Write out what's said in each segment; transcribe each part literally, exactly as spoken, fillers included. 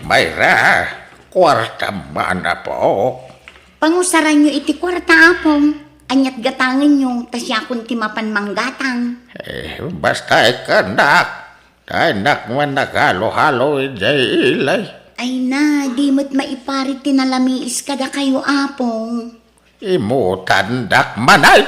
Mayra, kuarta man, apo. Pangusaranyo iti kuarta, Apong. Aniat gatangenyo, ta siakon ti mapan manggatang. Eh, basta ikkannak. Dinak man naghalo-halo idiay ili. Ay na, di met maiparit ti nalamiis kadakayo, Apong. Imutandak manen.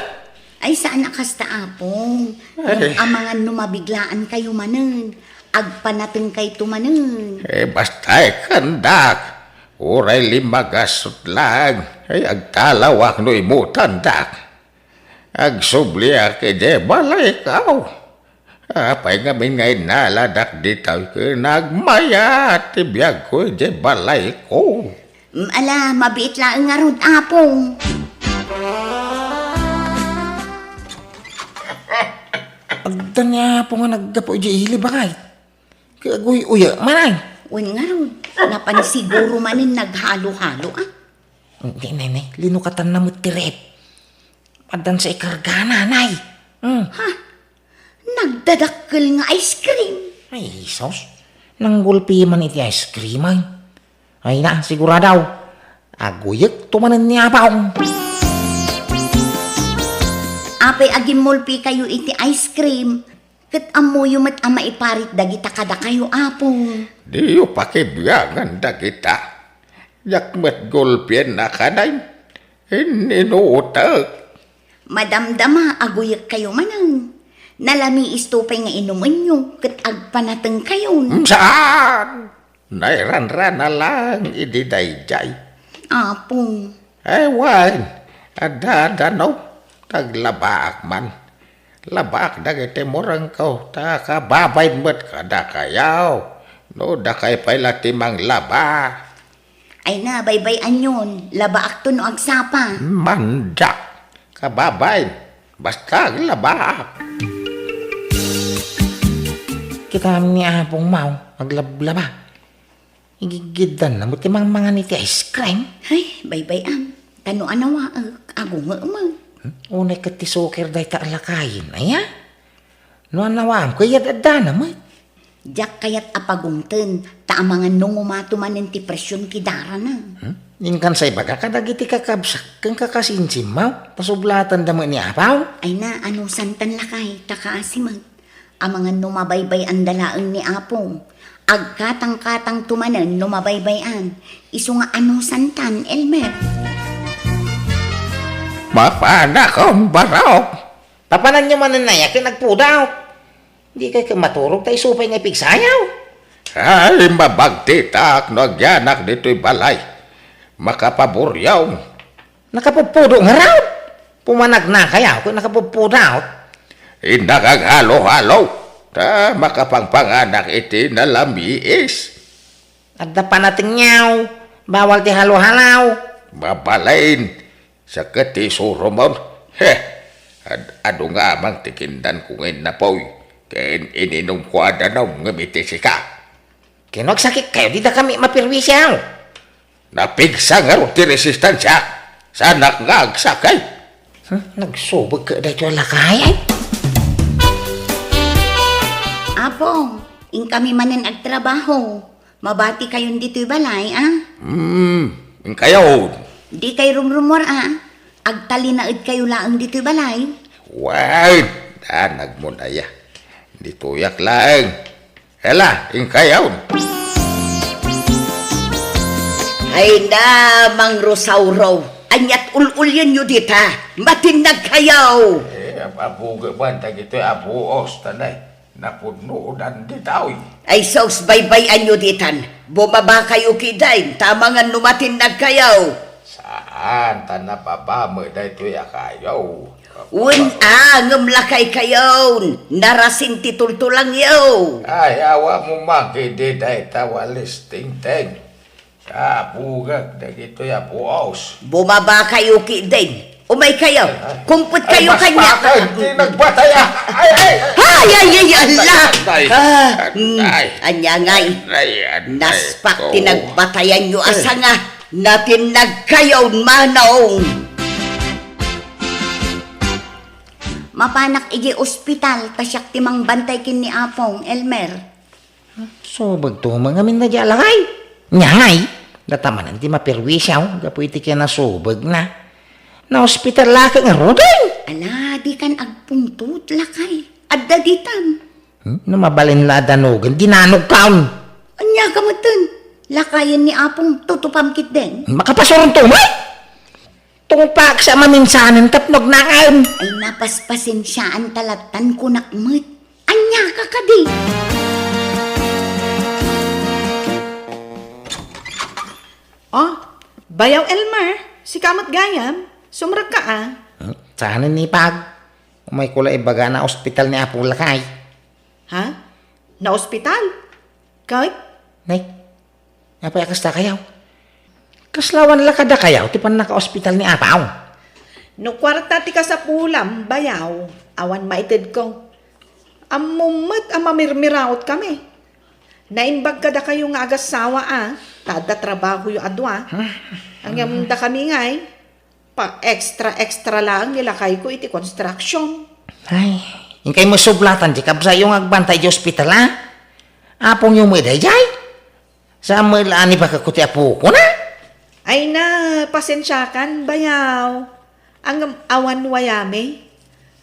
Ay, saan a kasta, Apong. Ay. Ngem amangan no mabiglaan kayo manen, agpanateng kayto manen. Eh, basta ikkandak. Uray limagasot lang. Ay, agtalawak no imutandak. Agsubliak idiay balayko. Apay ngamin nga innaladak ditoy ken nagmayat ti biagko idiay balayko? Mm, ala, mabiit laeng ngarud, Apong. Adda ni Apo nga naggapu idiay ili, bakay. Kaguy-uya, manay. Wen ngarud, napan siguro manen naghalo-halo, ah. Hindi, nene. Linukatanna met ti ref. Addan sa ikargana, nay. Hmm. Ha? Nagdadakkel nga ice cream? Ay, Jesus. Nanggulpi man iti ice cream, ay. Ay na, sigurado. Aguyek to manen ni Apong. Apay agimmulpi kayo iti ice cream, ket ammoyo met a maiparit dagita kadakayo, Apong. Diyo pakibiangan dagita. Diak met gulpien a kanen. Inninutek. Madamdama, aguyek kayo manen. Nalamiis to pay nga inumenyo, ket agpanateng kayon. Saan? Nairanrana lang idi daydiay. Apong. Ay, wen, adda, adda, no? Taglabaak man. Labaak dagiti murengko, ta kababain met kadakayo. No, dakay pay la ti manglaba. Ay na, baybay-anyon, labaakto no agsapa. Mandiak, kababain, basta aglabaak. Kita ni Apong Mau, aglablaba. Igigiddan na mo ti mangmangan iti ice cream. Ay, baybay-am, ta no anawaek, agungem. Hmm? Unay ket ti suker dayta a lakayen, aya? No anawaam, kayat addana met. Diak kayat a pagungten, ta amangan no ngumato manen ti presion ti darana. Hmm? Inkan sa ibaga kadagiti kakabsak ken kakasinsimmaw, ta sublatanda met ni Apaw. Ay na, anusantan lakay, ta kaasi met. Amangan no mabaybay-anda laeng ni Apong. Agkatangkatangto manen no mabaybay-an. Isu nga anusantan, Elmer. Mapanakon, barok. Papananyo manen aya ken agpudaw. Dikay ket maturog ta isu pay nga ipigsayaw. Ay, mabagtitak no agyanak ditoy balay. Makapaburiaw. Nakapuppudo ngarud. Pumanagnakayaw ket nakapuppudaw. Innak aghalo-halo, ta makapangpanganak iti nalamiis. Adda panatengyaw, bawal ti halo-halaw. Mabalin, sakit ti isurumon. He, ad-, adu nga amang ti kindanko nga innapoy, ken ininumko a danum ngem iti sika. Ken no agsakit kayo, dida kami maperwisyo. Napigsa ngarud ti resistensiak. Saanak nga agsakit. Hmm, nagsubek ka daytoy a lakay, ay? Apong, inkami manen agtrabaho. Mabati kayon ditoy balay, a? Hmm, inkayon. Di kay rumrumuar, a? Agtalinaed kayo laeng ditoy balay. Wen, danag mo na ya. Ditoyak laeng. Ela, inkayon. Ay na, Mang Rosauro. Aniat ul-ulyenyo dita. Matinnag kayo. Eh, ap-, abuga man, dagitoy abuos, tanay. Napudnodan ditoy. Ay sus, baybay-anyo ditan. Bumaba kayo kidin, ta amangan no matinnag kayo. Saan, ta nababa met daytoy a kayo. Wen a, ngem lakay kayon. Narasin ti tultulangyo. Ay, awa mo makidi dayta walis tingting. Kabugak dagitoy a buos. Bumaba kayo kidin. Umay kayo. Ay, ay. Kumpet kayo kanya. Ay, mas bakit, di nagbatay, ah. Ay, ay, ay. Ay, ay, ay, ala. Ay, ay, ah, ay. Mm, anya ngay. Ay, ay, naspak ti nagbatayan yo a sanga. Natinnag kayo, manong. Mapanak iti ospital, ta siak ti mangbantay ken ni Apong, Elmer. Subagto, mangamin na di alakay. Nya ngay, data manen ti maperwisyo, gapu iti kinasubegna. Naospital la ket ngaruden. Ala, dikan agpungtot, lakay. Adda ditan. Hmm? No mabalin la a danugen, dinanogkon. Ania ka metten? Lakayen ni Apong, tutupam ketdin. Makapasuronto met? Tungpaksa maminsanen tapno agnaem. Ay, napaspasensiaan ta lattan kunak met. Ania ka kadi? Oh, Bayaw Elmer, sika met gayam, sumrekka a. Hmm? Saan ni Pag? Umayko la ibaga a naospital ni Apong lakay. Ha? Naospital? Ket? Nay, apay a kasta kayaw? Kasla awan la kadakayaw ti pannakaospital ni Apong? No kuarta ti kasapulam, Bayaw, awan maitedko. Ammom met a mamirmiraot kami. Naimbag kadakayo nga agassawa a, ta adda trabahoyo a dua. Ngem dakami ngay, pa-extra-extra laeng ni lakayko iti construction. Ay, inkay met sublatan ti kabsatyo nga agbantay idiay ospital, a? Apongyo met daydiay? Saan met la a nibagakko ti apokon, a? Ay na, pasensiakan, Bayaw. Ngem awan wayami.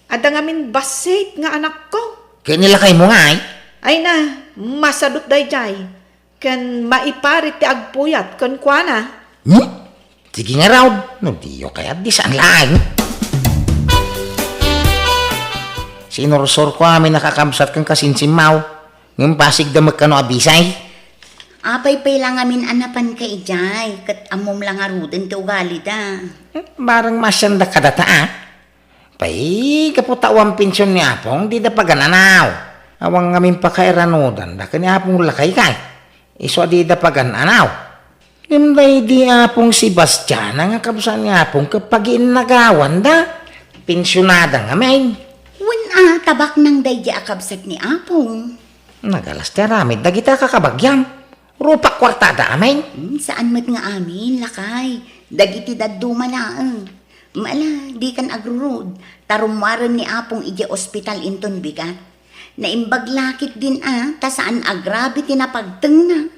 Adda ngamin bassit nga anakko. Ket ni lakaymo ngay? Ay na, masadut daydiay. Ken maiparit ti agpuyat kenkuana. Hmm? Sige ngarud, no diyo kayat, di saan laeng. Sinursurko amin a kakabsat ken kasinsimmaw, ngem pasigda met kano a bisay. Apay pay la ngamin a napanka idiay, ket ammom la ngaruden ti ugalida. Hmm, bareng maasianda kadata, a? Pay, gapu ta awan pension ni Apong, dida pagan-anaw. Awan ngamin pakairanudanda ken ni Apong lakay kay. Isu a dida pagan-anaw. Ngem daydi Apong Sebastiana nga kabsat ni Apong ket pagiinnagawanda. Pensionada ngamin. Wen a, tabaknang daydi a kabsat ni Apong. Nagalas ti aramid dagiti a kakabagiam. Rupak kuartada amin. Hmm, saan met nga amin, lakay. Dagiti dadduma laeng. Ala, dikan agrurud, ta rummuaren ni Apong idiay ospital inton bigat. Naimbag la ketdin a, ta saan a grabe ti napagtengna.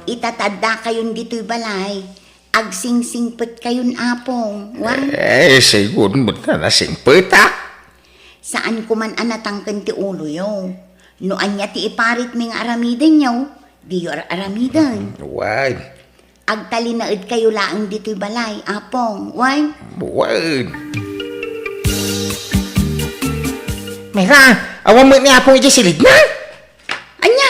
Ita ta addakayon ditoy balay, agsingsingpetkayon, Apong, wen? Eh, sigun met a nasingpetak. Saanko man a natangken ti uloyo. No ania ti iparitmi nga aramidenyo, diyo ar-aramiden. Wen. Agtalinaedkayo laeng ditoy balay, Apong, wen? Wen. Mayra, awan met ni Apong idiay silidna? Ania,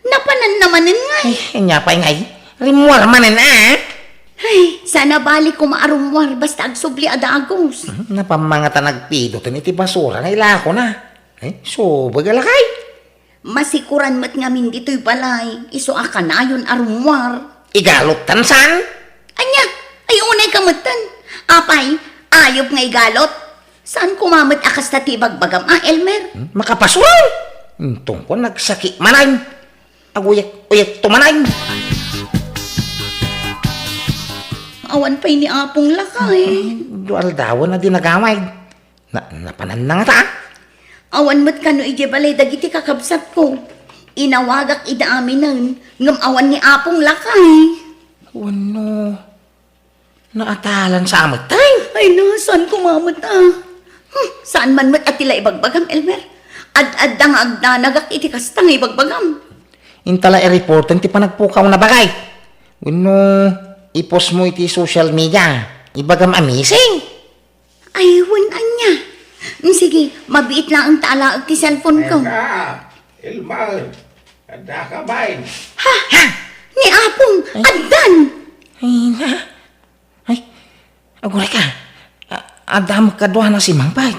napananna manen ngay? Ay, ania pay ngay? Rimmuar manen, a? Ay, saan a bali koma a rummuar basta agsubli a dagus. Hmm, napammangatan agpidoten iti basura nga ilakona. Ay, subeg a lakay. Masikuran met ngamin ditoy balay, isu a kanayon a rummuar. Igalottan saan? Ania, ay unay ka metten. Apay, ayup nga igalot. Saan koma met a kasta ti ibagbagam a, Elmer? Hmm? Makapasuron! Intong ko nagsakit manen. Aguyek-uyek to manen. Awan pay ni Apong lakay. Hmm, dua aldawen a di nagawid. Na, napananna ngata? Awan met kano idiay balay dagiti kakabsatko. Inawagak ida aminen, ngem awan ni Apong lakay. Wenno, naatalan sa met, tay? Ay na, saan koma met a? Hmm, saan man met a ti la ibagbagam, Elmer? Ad-adda nga agdanagak iti kasta nga ibagbagam. Inta la i-reporten ti panagpukawna, bagay. Wenno, i-post mo iti social media. Ibagam a missing. Ay, wen ania. Mm, sige, mabiit laeng ta alaek ti cellphone ko. Eka, Elmer, adda ka bain? Ha? Ha? Ni Apong, ay. Addan! Ay, na. Ay, aguray ka. A-, adda met kaduana si Mang Pag.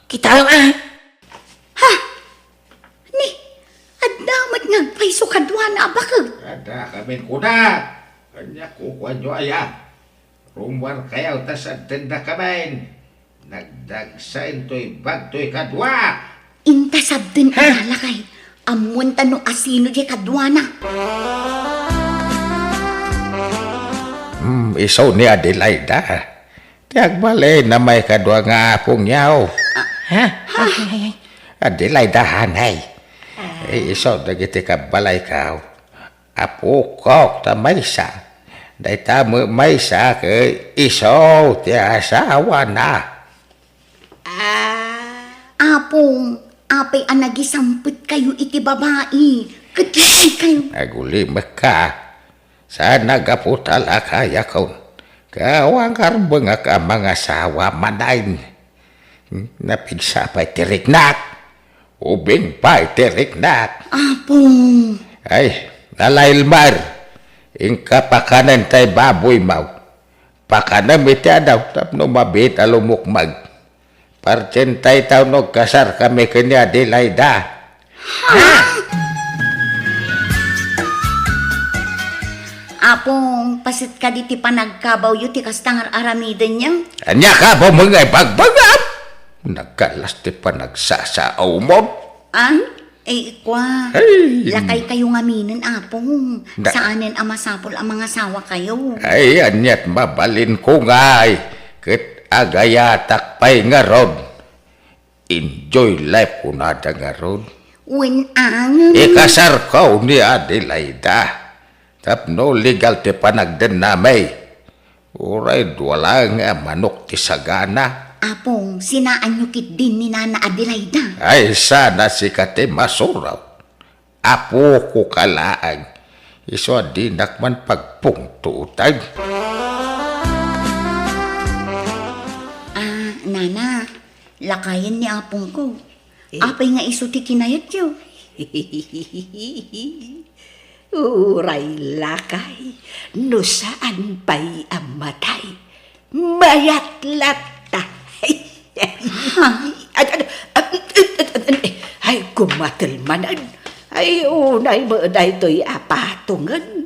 Kitaem, a. Ha? Ni, adda met nga agpayso kaduana a bakek. Adda kamin kuna. Ania kukuanyo aya? Rummuarkayo ta sabtendakamin. Nagdagsa intoy bagtoy kadua. Inta sabten. Ha? Ita lakay. Ammoenta no asino diay kaduana. Hmm, isu ni Adelaida. Ti agbalin a maikadua nga apongyo. Ha? Ay, ay, ay. Adelaida, hanay. Isu dagiti kabbalayko, apokok ta maysa. Dayta met maysa ket isu ti asawana. Ah. Apong, apay a nagisampetkayo iti babai? Ket lakaykayo. Agulimekka. Saan a gapu ta lakayakon. Awan karbengak a mangasawa manen. Hmm, napigsa pay ti riknak. Ubing pay ti riknak. Apong. Ay, Nana Elmer, inka pakanen tay baboymo. Pakanem iti adaw tapno mabiit a lumukmeg. Partientay ta no agkasarkami ken ni Adelaida. Ha? Apong, paset kadi ti panagkabawyo ti kasta nga ar-aramidenyo? Ania kabawmo nga ibagbagam? Nagkallas ti panagsasaawmon. Ay, ay, ikua. Ay. Lakaykayo ngaminen, Apong. Na- Saanen a masapul a mangasawakayo. Ay, aniat mabalinko ngay, ket agayatak pay ngarud. Enjoy life kunada ngarud. Wen, ang. Ikasarko ni Adelaida. Tapno legal ti panagdennami. Uray dua laeng a manok ti sagana. Apong, sinaanyo ketdin ni Nana Adelaida? Ay, saan a sika ti masuro. Apokoka laeng. Isu a dinak man pagpungtotan. Ah, Nana, lakayen ni apongko. Eh. Apay nga isu ti kinayatyo? Uray lakay, no saan pay a matay, mayat latta. Ha? Ay, ay, ay, ay, ay, ay, gumatel manen. Ay, unay met daytoy a patongen.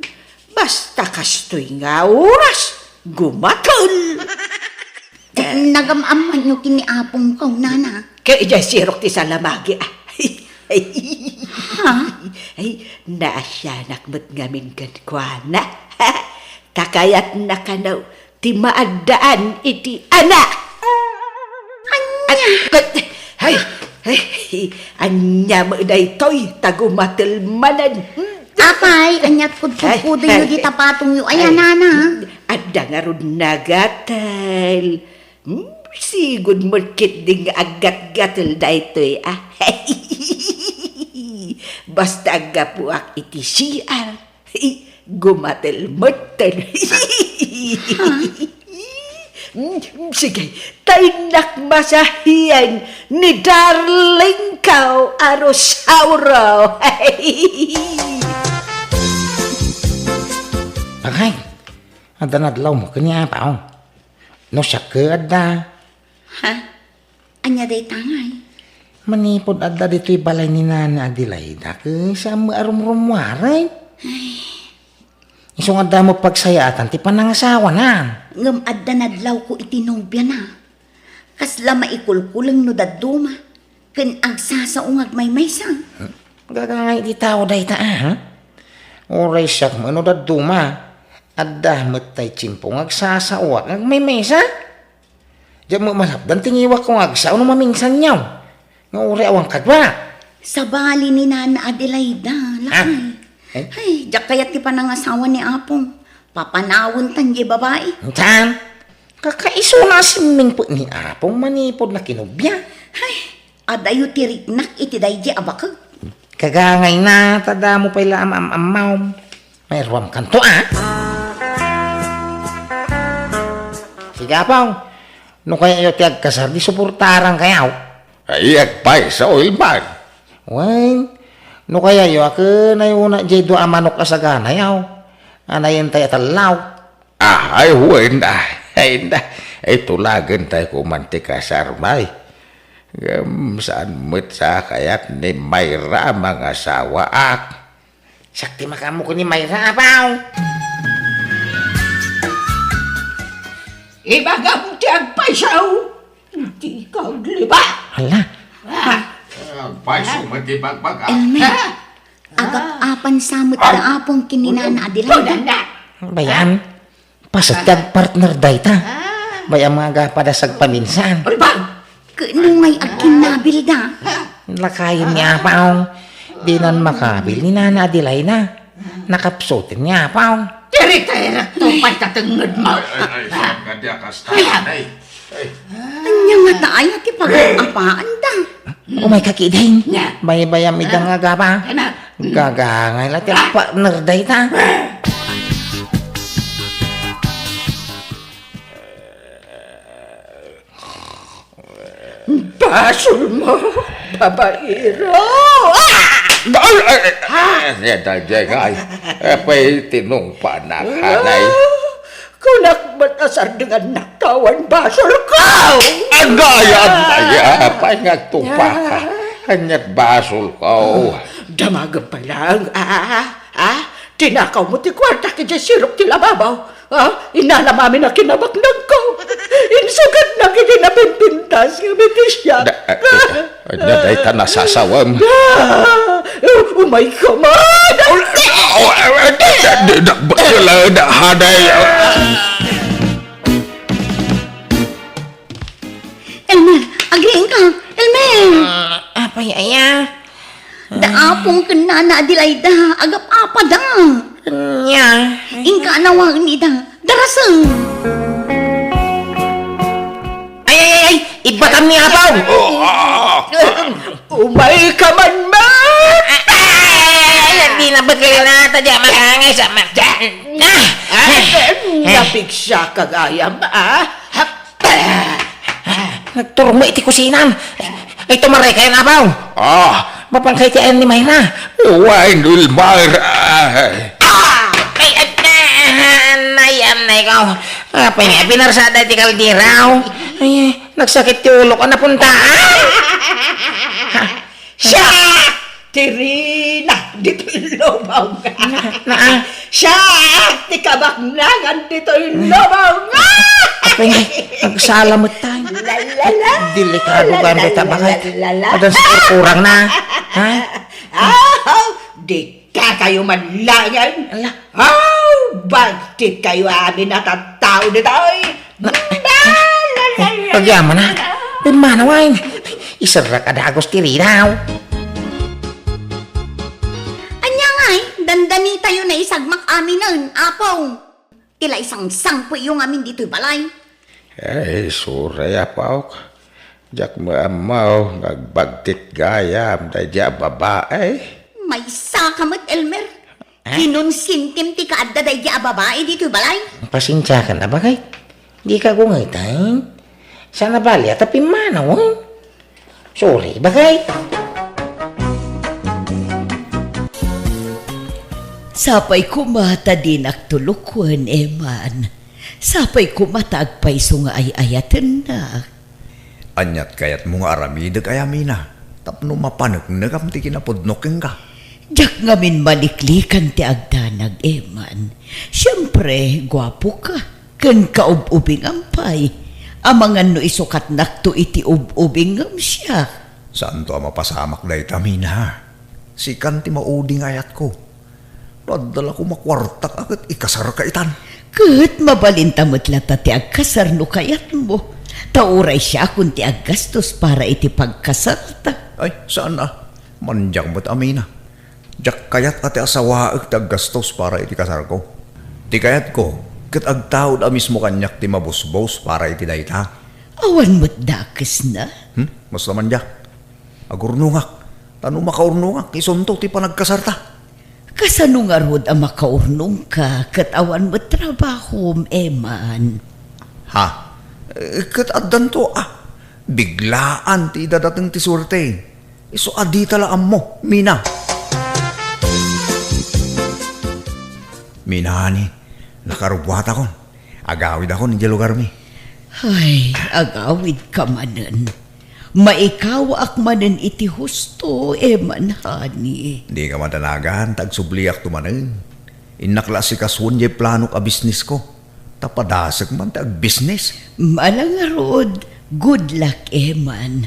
Basta kastoy nga oras, gumatel. Nagam-ammanyo ken ni apongko, Nana. Ket idiay sirok ti salamagi, a. Ha? Ay, naasianak met ngamin kenkuana. Ta kayatna kano ti maaddaan iti anak. Ania? Ay, ay, ay, ania met daytoy, ta gumatel manen. Apay, aniat pudpudpudengyo dita patongyo, ay, Nana? Adda ngarud nagatel. Hmm, sigud met ketdi nga aggatgatel daytoy, a. Basta aggapuak iti C R, gumatel metten. Hmm, sige, ta innak masahian ni darling ko a Rosauro. Agay, adda nadlawmo ken ni Apong? No siak ket adda. Ha? Ania dayta ngay? Manipud adda ditoy balay ni Nana Adelaida, ket saan met a rumrummuaren. Ay. Isu nga adda met pagsayaatan ti panangasawana. Ngem adda nadlawko iti nobiana. Kasla maikulkuleng no dadduma, ken agsasao nga agmaymaysa. Hmm? Gaga ngay iti tao dayta, a, ha? Uray siak met no dadduma, adda met tay tiempo nga agsasaoak nga agmaymaysa. Diak met malapdan ti ngiwakko nga agsao no maminsanyo. Nga uray awan kadua. Sabali ni Nana Adelaida, lakay. Ah, eh? Ay, diak kayat ti panangasawa ni Apong. Papanawen tan diay babai. Saan? Kakaisuna a simmingpet ni Apong manipud nakinubia. Ay, adayo ti riknak iti daydi a bakek. Kagangayna, ta damo pay la am-am-ammawm. Mairuamkanto, a? Sige, Apong. No kayatyo ti agkasar, di suportarankayo. Ay, agpayso, Ilman. Wen, no kayatyo, a, ken ayuna diay dua a manok a saganayo. Anayentay a tallaw. Ah, ay, wen, ay, ay, na, ay, tulagentayo koman ti kasarmi. Ngem saan met sa kayat ni Mayra a mangasawaak. Siak ti makaammo ken ni Mayra, Apong. Ibagam ti agpayso, dika aglibat. Hala. Ah. Agpayso met ti bagbagam. Elmer, ah, agap-apan sa met da Apong ken ni Nana Adelaida. Bayan. Paset ti agpartner dayta. Ah. Bay-am nga agapada sa agpaminsan. Ket no ngay agkinnabilda? Lakayen ni Apong. Dinan makabil ni Nana Adelaida. Nakapsuten nga apaw. Tiri-tirekto pay ta tengngedmo. Ay, ay, ay, saan ka di akasta, ay? Ay. Ania ngata aya ti pagap-apaanda? Umay ka kidin. Nya. Baybayam ida nga agapa. Ania? Gagangay la ti partner dayta. Basolmo, babaero! Ah! Ay, ay, ay, ay, ay, ay, ay, ay, tinungpanak, hanay. Ah, kunak met a sardengannakto awan basolko! Agay, agay, apay nga agtungpaka? Ania't basolko? Damagem pay laeng, ah, ah, ah. Tinakawmo ti kuartak idiay sirok ti lababo. Ah, inanam amin a kinabaknangko. Insugidnak iti napimpintas nga mitisiak. Da, eh, eh, ania dayta nasasawem? Ah, umayka man! Oh, oh, eh, eh, di, di, di, di, di, di, haday. Elmer, agriingka! Elmer! Ah, apay aya? Da Apong ken Nana Adelaida, agap-apada. Ania? Inka a nawaen ida. Darasem! Ay, ay, ay, ay! Ibbatam ni Apaw! Umayka man, ma! Ay, ay, ay, ay, di na ba kayo na ata dyan? Makangay sa ma-, dyan. Ah! Ay, napigsa ka gayam, ah? Nagturong mo iti kusinam. Ay, tumaray kayo, Apaw. Ah. Mapan kayo ti ayan ni Mayra. Wine, Elmer. Ah! Ay, ay, ah, anay, anay ko. Apay nga, pinarsada iti kaldiraw. Ay, nagsakit ti ulok. Ano punta? Ah! Siak ti rina ditoy lubong. Na, na, ah. Siak ti kabaknangan ditoy lubong. Apay nga, agsala met tayo. La, la, la. Delikado ka, la, la, Beta, la, bakit? La, la, la. Adan sa kurkurang na. Ha? Ah, di Kakayo man laengen? Ala. Aw, bagtit kayo amin a tattao ditoy. Na, la, la, la, la, agyaman na. La, la. Pimmanaw ay. Iserrak a dagus ti rinaw. Ania ngay, dandani tayo na isagmak aminen, Apo. Ti la isangsangpetyo ngamin ditoy balay. Ay, sorry, Apok. Diak met ammo nga agbagtit gayam daydi a babae. Maysa ka met, Elmer. Eh? Kinonsintim ti kaadda daydi a babae ditoy balay. Pasensiakan a, bakay. Dika gungaytan. Saan a bali a ta pimmanaw, eh? Sorry, bakay. Sapay koma ta dinak tulukoen, Eman. Sapay koma ta agpayso nga ay-ayatennak. Aniat kayatmo nga aramidek, Amina, tapno mapaneknekam ti kinapudnok kenka? Diak ngamin maliklikan ti agdanag, Eman. Siempre, guapo ka. Ken kaub-ubingam pay, amangan no isukatnakto iti ub-ubing ngem siak. Saanto a mapasamak dayta, Mina. Sikan ti maudi nga ayatko. No adda la koma kuartak a ket ikasarka itan. Ket mabalinta met latta ti agkasar no kayatmo. Ta uray siakon ti aggastos para iti pagkasarta. Ay, saan a. Mandiak met a, Mina. Diak kayat a ti asawaek ti aggastos para iti kasarko. Ti kayatko, ket agtaud a mismo kaniak ti mabusbos para iti dayta. Awan met dakesna? Hmm? Basta man diak. Agurnongak. Ta no makaurnongak, isunto ti panagkasarta. Kasano ngarud a makaurnongka ket awan met trabahom, Eman? Ha? Eh, ket addanto a. Biglaan ti idadateng ti suerte. Isu a dita la ammo, Mina. Mina, ani, nakarubuatakon. Agawidakon idiay lugarmi. Ay, agawidka manen. Maikawaak manen iti husto, Eman, honey. Dika madanagan, ta agsubliakto manen. Innak la asikasuon diay planok a bisnesko. Ta padasek man ti agbisnes. Ala ngarud, good luck, Eman.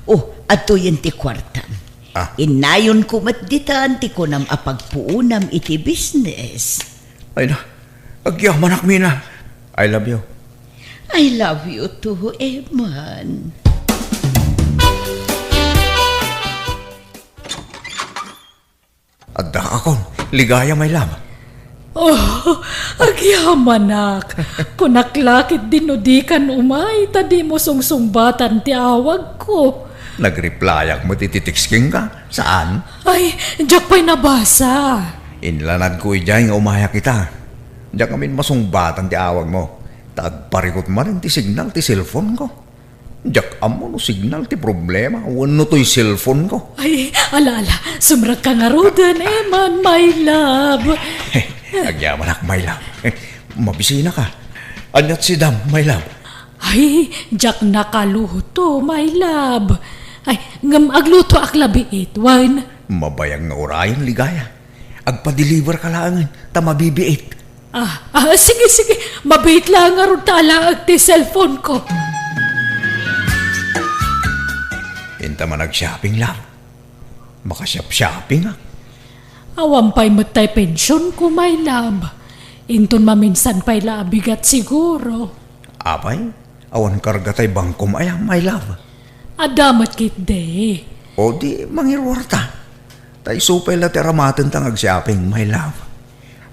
O, adtoyen ti kuartam. Ah. Innayonko met ditan ti kunam a pagpuonam iti bisnes. Ay na, agyamanak, Mina. I love you. I love you too, Eman. Akon, Ligaya, my love. Oh, agyamanak. Kunak la ketdi no dikan umay, ta dimo sungsungbatan ti awagko. Nag-replyak met iti text kenka, saan? Ay, diak pay nabasa. Inlanadko idiay nga umayak ita. Diak ngamin masungbatan ti awagmo. Ta agparikut manen ti signal ti cellphone ko. Diak ammo no signal ti problema wenno toy cellphone ko. Ay, ala, ala, sumrekka ngaruden, Eman, my love. Agyamanak, my love. Mabisinaka. Ania't sidam, my love? Ay, diak nakaluto, my love. Ay, ngem aglutoak la biit, wen? Mabayag nga urayen, Ligaya. Agpa-deliver ka laengen, ta mabibiit. Ah, ah, sige, sige. Mabiit la ngarud ta alaek ti cellphone ko. Inta man ag-shopping, love. Makasiap-shopping, ah. Awan pay met tay pension ko, my love. Inton maminsan pay la a bigat siguro. Apay, awan karga tay bangkom aya, my love? Adda met ketdi. O di, mangiruarta. Ta isu pay la ti aramatenta nga ag-shopping, my love.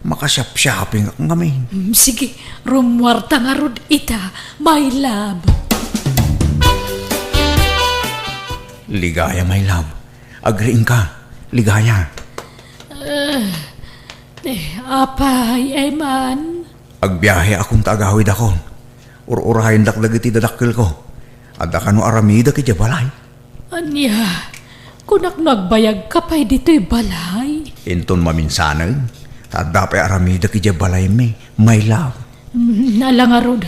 Makasiap-shopping ak ngamin. Mm, sige, rummuarta ngarud ita, my love. Ligaya, my love. Agriingka, Ligaya. Eh, eh, apay, Eman? Agbiaheakon ta agawidakon. Ur-urayendak dagiti dadakkelko. Adda kano aramidek idiay balay? Ania, kunak no agbayagka pay ditoy balay? Inton maminsanen, ta adda pay aramidek idiay balaymi, my love. Mm, ala ngarud,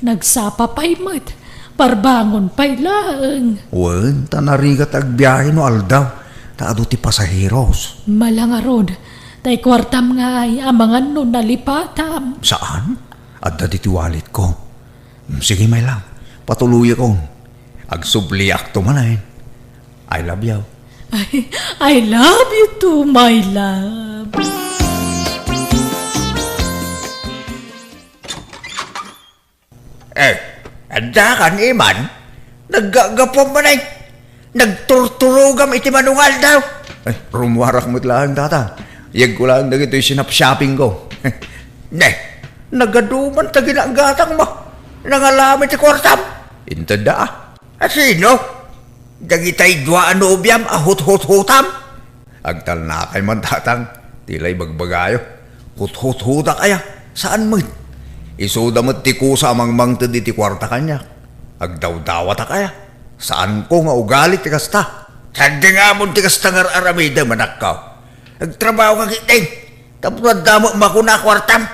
nagsapa pay met, parbangon pay laeng. Wen, ta narigat agbiahe no aldaw, ta adu ti pasaheros. Ala ngarud, tay kuartam ngay, amangan no nalipatam. Saan? Adda ditoy walletko. Mm, sige, my love. Patuloyakon. Agsubliakto manen. I love you. I, I love you too, my love. Eh, adda kan, Eman? Naggagapuam manen. Nagturturogam iti manungaldaw. Ay, rummuarak met laeng, Tatang. Yegko laeng dagitoy sinap-shoppingko. Ne, nagaduman ta ginagatangmo. Nangalam iti kuartam. Intedda, ah. A sino? Dagitay dua a nobiam a huthuthutam? Agtalnakay man, Tatang. Ti la ibagbagayo. Huthuthutak aya? Saan met. Isuda met ti kusa a mangmangted iti kuarta kaniak. Agdawdawatak aya? Saanko nga ugali ti kasta. Saan nga amon ti kasta nga ar-aramidem, anakko? Agtrabaho ka ketdi. Tapno adda met makuna a kuartam.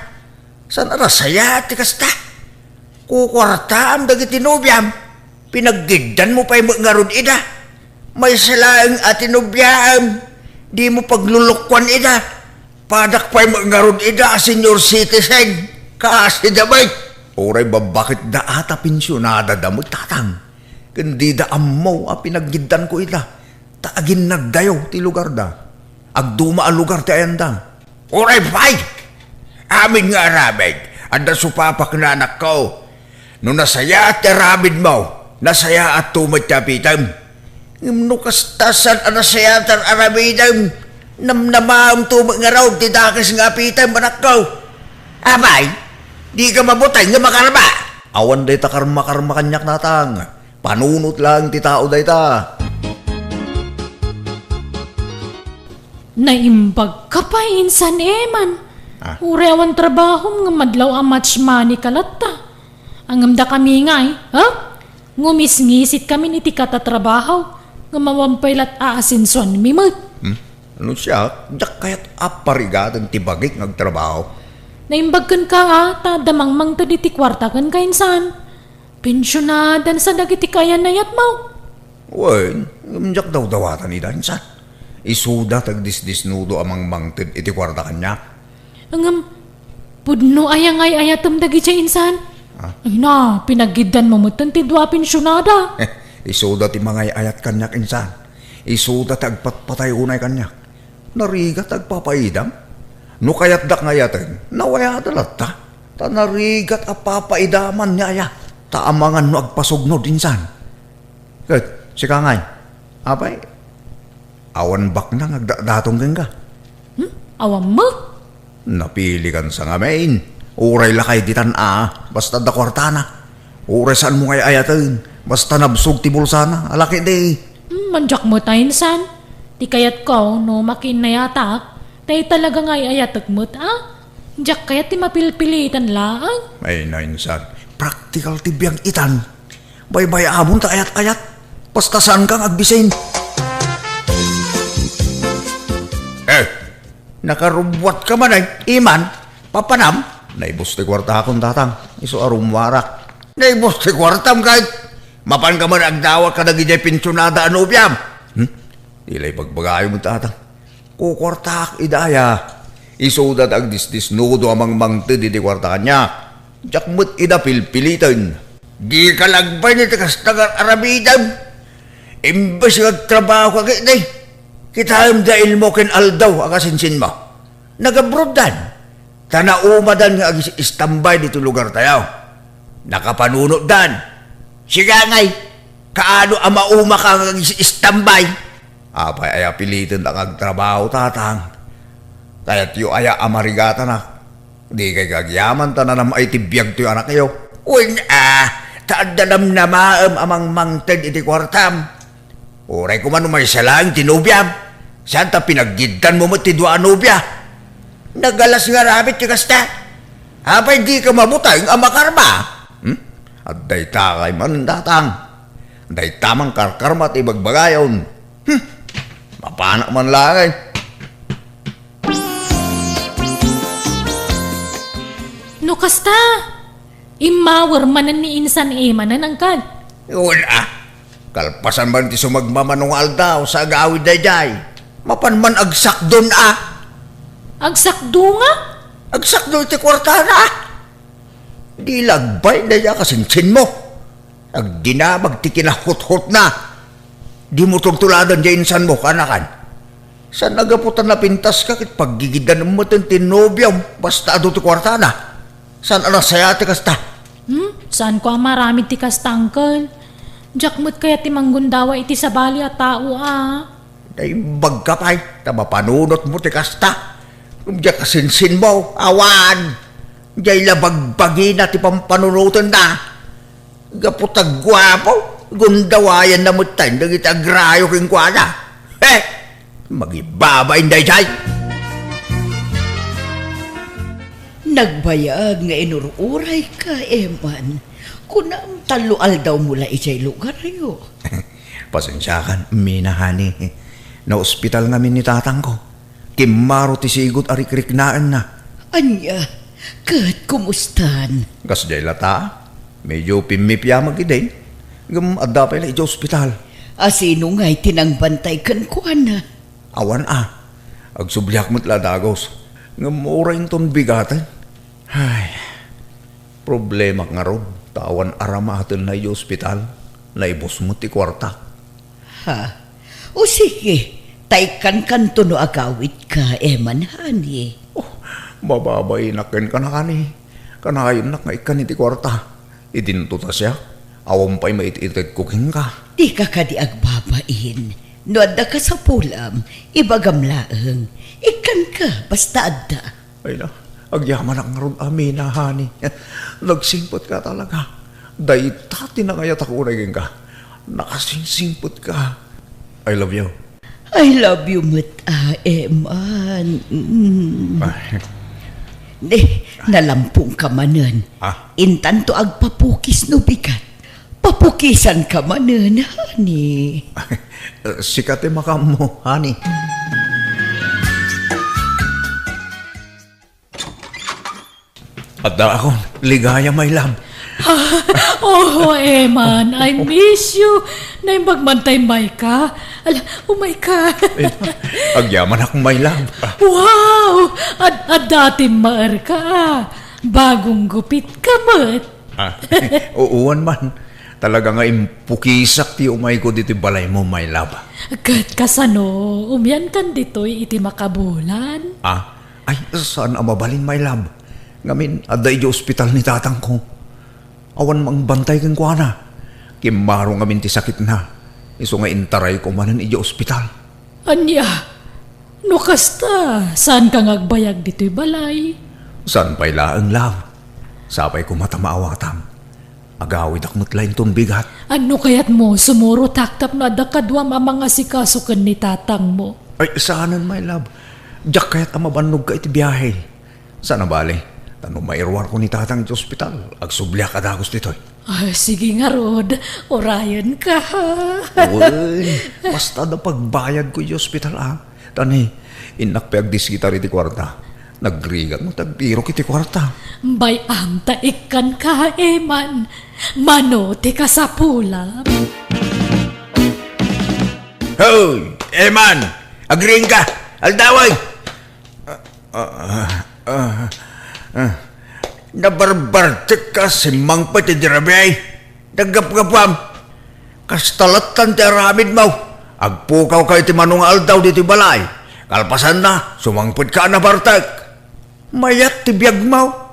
Saan a nasayaat ti kasta? Kukuartaam dagiti nobiam. Pinaggiddanmo pay met ngarud ida. Maysa laeng a ti nobiaem, dimo paglulukkuan ida. Padak pay met ngarud ida a senior citizen. Kaasi da met. Uray babbaketda a ta pensionadada met, Tatang. Ken dida ammo a pinaggiddanko ida. Ta aginnaddayo ti lugarda. Agduma a lugar ti ayanda. Uray pay! Amin nga aramid, adda supapakna, anakko. No nasayaat ti aramidmo, nasayaatto met ti apitem. Ngem no kasta saan a nasayaat ti ar-aramidem, namnamaemto met ngarud ti dakes nga apitem, anakko. Apay, dika mabuteng nga makarma? Awan dayta karma-karma kaniak, Tatang. Panunot laeng ti tao dayta. Naimbagka pay insan, Eman. Ah. Uray awan trabahom nga madlaw a match money ka latta. Ngem dakami ngay, ha? Ngumisngisit kamin iti katatrabaho, ngem awan pay lat-, aasensuanmi met. Hmm? No siak, diak kayat a parigaten ti bagik nga agtrabaho. Naimbag kenka, a, ta adda mangmangted iti kuarta kenka insan. Pensionadan sa dagiti kaayan-ayatmo. Wen, ngem diak dawdawatan ida insan. Isuda ti agdisdisnudo a mangmangted iti kuarta kaniak. Ngem, pudno aya nga ay-ayatem dagidiay insan? Ah? Ay na, pinaggiddanmo metten ti dua a pensionada. Isuda ti mangay-ayat kaniak insan. Isuda ti agpatpatay unay kaniak. Narigat ti agpapaidam. No kayatdak nga ayaten, nawayada latta. Ta narigat a papaidaman nga aya. Ta amangan no agpasugnod insan. Ket, sika ngay, apay, awan baknang agdatdatong kenka. Hmm? Awan met. Napilikansa ngamin. Uray lakay ditan a, basta adda kuartana. Uray saanmo nga ay-ayaten, basta nabsog ti bulsana, alaki di. Hmm, mandiak met a insan. Ti kayatko, no makiinnayatak, tay talaga nga ay-ayatek met a. Diak kayat ti mapilpilitan laeng. Ay, nainsan. Praktikal ti biag itan. Baybay-amon ta ayat-ayat. Basta saanka nga agbisin. Eh, nakarubbuatka man ay, Iman, papanam? Naibus ti kuartakon, tatang. Isu a rummuarak. Naibus ti kuartam, kay mapanka man agdawat kadagiti pensionada a nobiam. Hmm? Dila ibagbagayo met, tatang. Kukuartaak ida aya. Isuda ti agdisdisnudo a mangmangted iti kuarta kaniak. Diak met ida pilpiliten. Dika lagbay iti kasta nga ar-aramidem. Imbes nga agtrabahoka ketdi, kitaem da ilmo ken aldaw a kasinsinmo. Nagabroddan. Ta naumadan nga agis-istambay ditoy lugartayo. Nakapanunotdan. Siak ngay, kaano a maumaka nga agis-istambay? Apay aya pilitenta nga agtrabaho, tatang? Kayatyo aya a marigatanak? Dikay agyaman ta nanam-ay ti biag toy anakyo. Wen a, ta adda namnamaem a mangmangted iti kuartam. Uray koma no maysa laeng ti nobiam, saan ta pinaggiddanmo met ti dua a nobia. Nagalas nga aramid ti kasta. Apay dika mabuteng a makarma? Hmm? Adda itakay man, tatang. Dayta man karkarma ti ibagbagayon. Hmm. Mapanak man laeng. No kasta, immawer manen ni Insan Emanen, angkel. Wen a. Kalpasan man ti sumagmamano nga aldaw sa agawid daydiay, mapan man agsakdon a. Agsakdo nga? Agsakdo iti kuartana. Di lagbay daydiay a kasinsinmo. Agdinamag ti kinahuthotna. Dimo tultuladan diay insanmo, kaanakan. Saan a gapu ta napintaska ket paggigiddan metten ti nobiom basta adu ti kuartana? Saan a nasayaat ti kasta? Hmm? Saanko a maaramid ti kasta, angkel. Diak met kayat ti manggundawa iti sabali a tao a. Naimbagka pay ta mapanunotmo ti kasta. Ngem diay kasinsinmo, awan. Diay la bagbagina ti pampanunotenna. Gapu ta guapo, gundawayanna metten dagiti agrayo kenkuana. He! Magibabain daydiay! Nagbayag nga inur-urayka, Eman. Kunam, tallo aldawmo la idiay lugaryo. Pasensiakan, Mina, honey. Naospital ngamin ni tatangko. Kimmaro ti sigud a rikriknaenna. Ania, ket kumustan? Kasdiay lata. Medyo pimmipiamak idin. Ngem adda pay la idiay ospital. A, sino ngay ti nangbantay kenkuana? Awan a. Agsubliak met la dagus. Ngem uray inton bigaten. Ay, problemak ngarud, ta awan aramatenna idiay ospital. Naibus met ti kuarta. Ha? O sige, ta ikkankanto no agawidka, Eman, honey. Oh, mababainak kenka, honey. Kanayon nga ikkan iti kuarta. Idinto ta siak, awan pay maitit-itedko kenka. Dika kadi agbabain. No adda kasapulam, ibagam laeng. Ikkanka, basta adda. Ay na, agyamanak ngarud a Mina, honey. Nagsingpetka talaga. Dayta ti nangayatak unay kenka. Nakasingsingpetka. I love you. I love you met a, Eman. Mm. Ay. Ne, nalampongka manen. Ah. Intanto agpapukis no bigat. Papukisanka manen, honey. Sika ti makaammo, honey. Addaakon, ligaya, my love. Oh, Eman, I miss you. Naimbag man tay mayka. Ala, umayka. Ay, agyamanak, my love. Wow! Ad-, adda ti maerka, ah. Bagong gupitka met. Ah, uwan man. Talaga nga impukisak ti umayko ditoy balaymo, my love. Ket kasano, umiankan ditoy iti makabulan? Ah, ay, saan a mabalin, my love. Ngamin, adda idiay ospital ni tatangko. Awan mangbantay kenkuana. Kimmaro ngamin ti sakitna. Isu nga intarayko manen idiay ospital. Ania? No kasta, saanka nga agbayag ditoy balay? Saan pay laeng, love? Sapay koma ta maawatam. Agawidak met la inton bigat. Ano kayatmo, sumurotak tapno adda kaduam a mangasikaso ken ni tatangmo? Ay, saanen, my love. Diak kayat a mabannogka iti biahe. Saan a bale, ta no mairuarko ni tatang iti ospital, agsubliak a dagus ditoy. Ay, sige ngarud, urayenka. Uy, basta adda pagbayadko iti ospital, a. Ta ni, innak pay agdisgitar iti kuarta. Nagrigat met agtirok iti kuarta. Bay-am ta ikkanka, Eman. Mano ti kasapulam? Hoy, Eman! Agriingka! Aldaway! Ah, ah, ah, ah. Nabarbartekka, simmangpet iti rabii. Naggapgapuam. Kasta lattan ti aramidmo. Agpukawka iti mano nga aldaw ditoy balay. Kalpasanna, sumangpetka a nabartek. Mayat ti biagmo.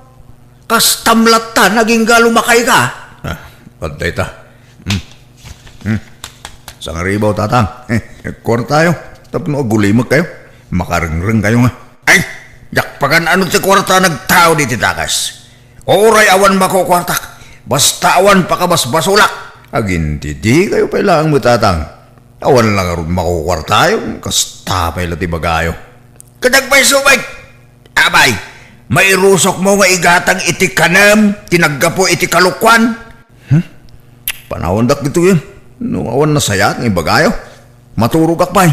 Kastam latta, nagingga lumakayka. Ah, adda ita. Hmm. Hmm. Sangaribaw, tatang. Eh, kuartayo. Tapno agulimek kayo. Makarengreng kayo nga. Ay, diak pagan-ano ti kuarta nagtao diti dakes. Uray awan makukuartak, basta awan pakabasbasolak. Agintidi kayo pay laeng met, tatang. Awan la ngarud makukuartayo, kasta pay la ti bagayo. Kadag pay subay. Abay, mairusokmo nga igatang iti kanem ti naggapu iti kalokuan. Hmm? Panawandak ditoy. No awan nasayaat nga ibagayo, maturogak pay.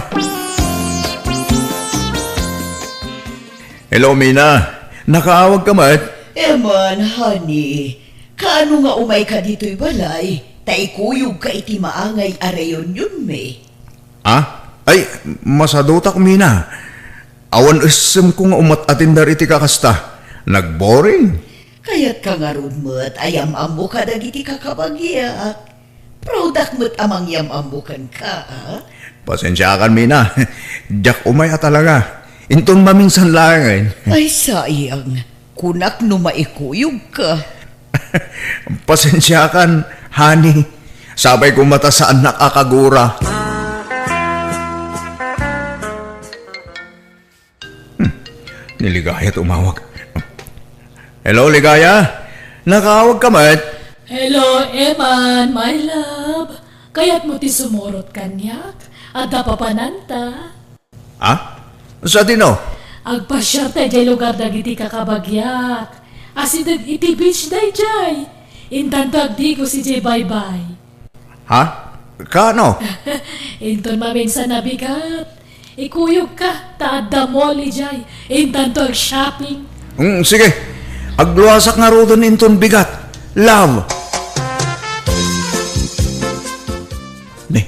Hello, Mina. Nakaawagka met? Eman, honey. Kaano nga umayka ditoy balay? Ta ikuyogka iti maangay a reunionmi. Ah? Ay, masadutak, Mina. Awan essemko nga umat-atender iti kakasta. Nagboring. Kayatka ngarud met a yam-ammo kadagiti kakabagiak. Proudak met a mangyam-ammo kenka, a? Pasensiakan, Mina. Diak umay a talaga. Inton maminsan laengen. Ay, sayang. Kunak no maikuyogka. Pasensiakan, honey. Sapay koma ta saannak a kagura. Hmm. Ni Ligaya ti umawag. Hello, Ligaya? Nakaawagka met? Hello, Eman, my love. Kayatmo ti sumurot kaniak? Adda papananta. Ah? Sadino? Agpasiarta idiay lugar dagiti kakabagiak. Asideg iti beach daydiay. Intanto agdigos idiay baybay. Ha? Kaano? Inton maminsan a bigat, ikuyogka ta adda mall idiay. Intanto ag-shopping. Mm, sige. Agluasak ngaruden inton bigat. Love. Ni,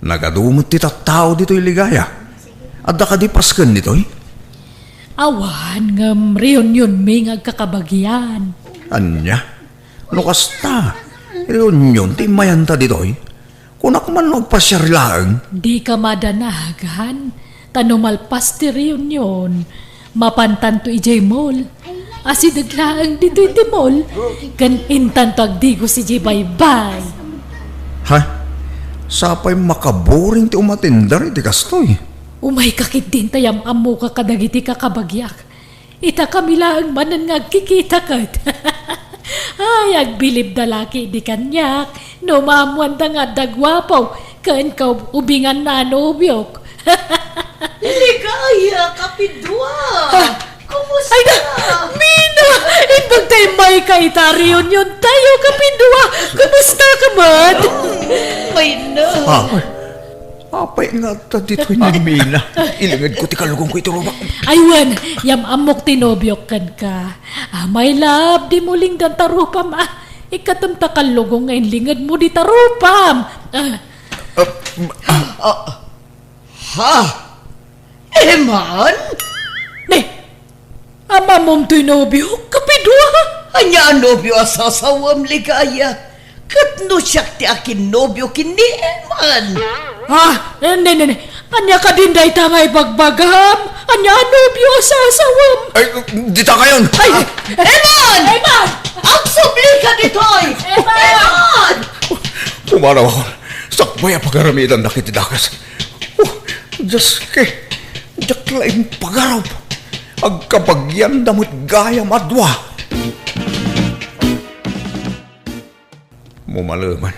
nagadu met ti tattao ditoy, Ligaya. Adda kadi pasken ditoy? Awan, ngem reunionmi nga agkakabagian. Ania? No kasta, reunion ti immayanta ditoy? Kunak man no agpasiar laeng. Dika madanag, han, ta no malpas ti reunion, mapantanto idiay mall. Asideg laeng ditoy ti mall, ken intanto agdigos idiay baybay. Ha? Sapay makaboring ti umatender iti kastoy. Umayka ketdin ta yam-ammoka kadagiti kakabagiak. Ita kami laeng manen nga agkikita ket. Ay, agbilibda la ketdi kaniak no maammoanda nga adda guapo ken kaub-ubinganna a nobiok. Ligaya, kapidua! Ha? Kumusta? Ay na, Mina! Imbag ta immayka ita reunion tayo, kapidua! Kumusta ka met? Ay na. Ah, Apay nga adda ditoy ni Mina? Ilingedko ti kallugongko iti rupak. Ay wen, yam-ammok ti nobiok kenka. Ah, my love, dimo lingdan ta rupam, ah. Ikkatem ta kallugong nga inlingedmo dita rupam. Ah. Ah, ah, ha? Eman? Ne, Am-ammom toy nobiok, kapidua? Ania a nobio a sasawem, Ligaya? Ket no siak ti akinnobio ken ni Eman? Ha? Eh, ne, ne, ne. Ania kadin dayta nga ibagbagam? Ania a nobio a sasawem? Ay, dita kayon! Ay, Eman! Eman! Agsublika ditoy! Eman! Eman! Pumanaw ako. Sakbay a pagaramidandak iti dakes. Oh, Diyos, ke. Diak la impagarup. Agkabagianda met gayam a dua. Mumaleman,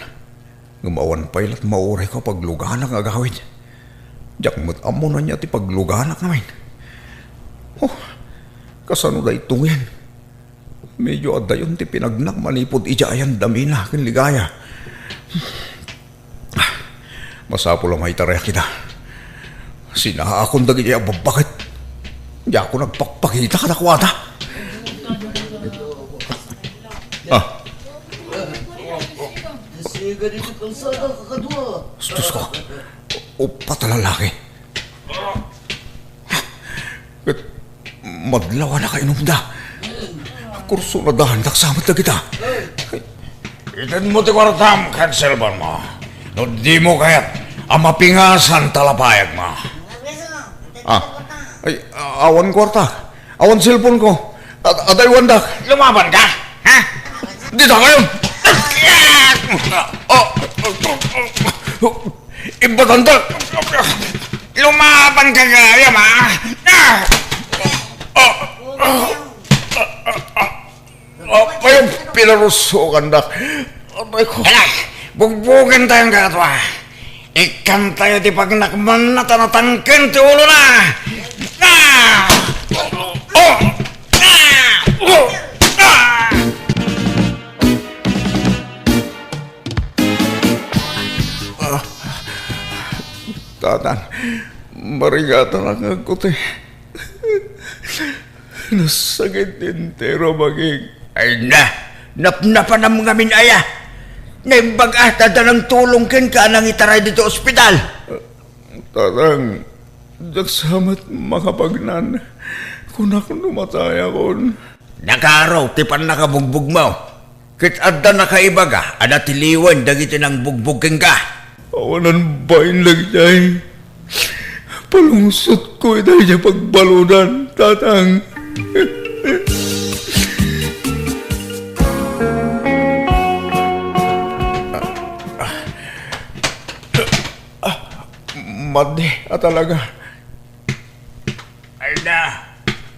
ngem awan pay lat maurayko a pagluganak nga agawid. Diak met ammo no ania ti pagluganak ngamin. Oh, kasano daytoyen? Medyo adayon ti pinagnak manipud idiay a damina ken ligaya. Masapul a maitarayak ida. Sinaakon dagiti ababaket. Diakon agpakpakita kadakuada. Ah. Diyos ko. Upat a lalaki. Ket madlaw a nakainumda. Kursunadaandak sa met dagita. Itedmo ti kuartam ken cellphone mo. No dimo kayat a mapingasan ta lapayagmo. Ah, ay, awan kuarta. Awan cellphone ko. Ad-, adaywandak. Lumaban ka? Ha? Dita kayon. Oh. Imbatan ta! Lumaban ka gayam, ha? Ah! Oh! Oh! Oh! Apay, pinarusokan da. Apay ko. Hala! Bugbugen tayo nga ato, ha? Ikkan tayo ti pagnakmanna ta natangken ti ulona. Ah! Oh! Ah! Oh! Ah! Ah, Tatang, marigatan a nga agkuti. Nasakit ti entero a bagik. Ay na, napnapanam ngamin aya. Naimbag a, ta adda nangtulong kenka a nangitaray ditoy ospital. Tatang, diak sa met makapagnan. Kunak no matayakon. Nakaro ti pannakabugbogmo. Ket adda nakaibaga a natiliwen dagiti nangbugbog kenka. Awanan bain dagiti ay palungsotko ita idiay pagbaludan, Tatang. Madi a talaga. Ay na,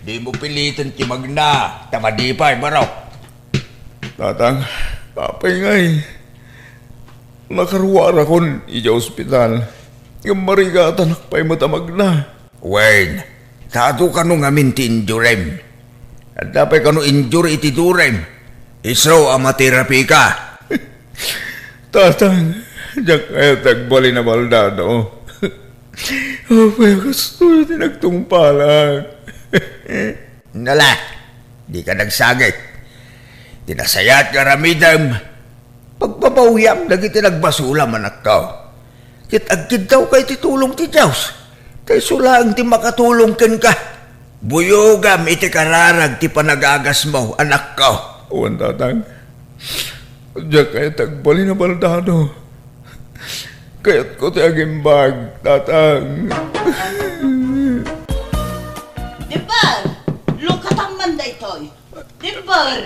dimo piliten ti magna, ta madi pay, baro. Tatang, apay ngay, nakaruarakon idiay ospital, ngem marigatanak pay met a magna. Wen, ta adu kano ngamin ti injurem. Adda pay kano injure iti durem. Isu a materapika. Tatang, diak kayat agbalin a baldado. Apay a kastoy ti nagtungpalak? Nala, dika nagsangit. Ti nasayaat nga aramidem, pagbabawiam dagiti nagbasolam, anakko. Ket agkiddawka iti tulong ti Dios, ta isu laeng ti makatulong kenka. Buyogam iti kararag ti panagagasmo, anakko. Wen, Tatang. Diak kayat agbalin a baldado. Kayatko ti agimbag, Tatang. Dimper! Lukatam man daytoy. Dimper!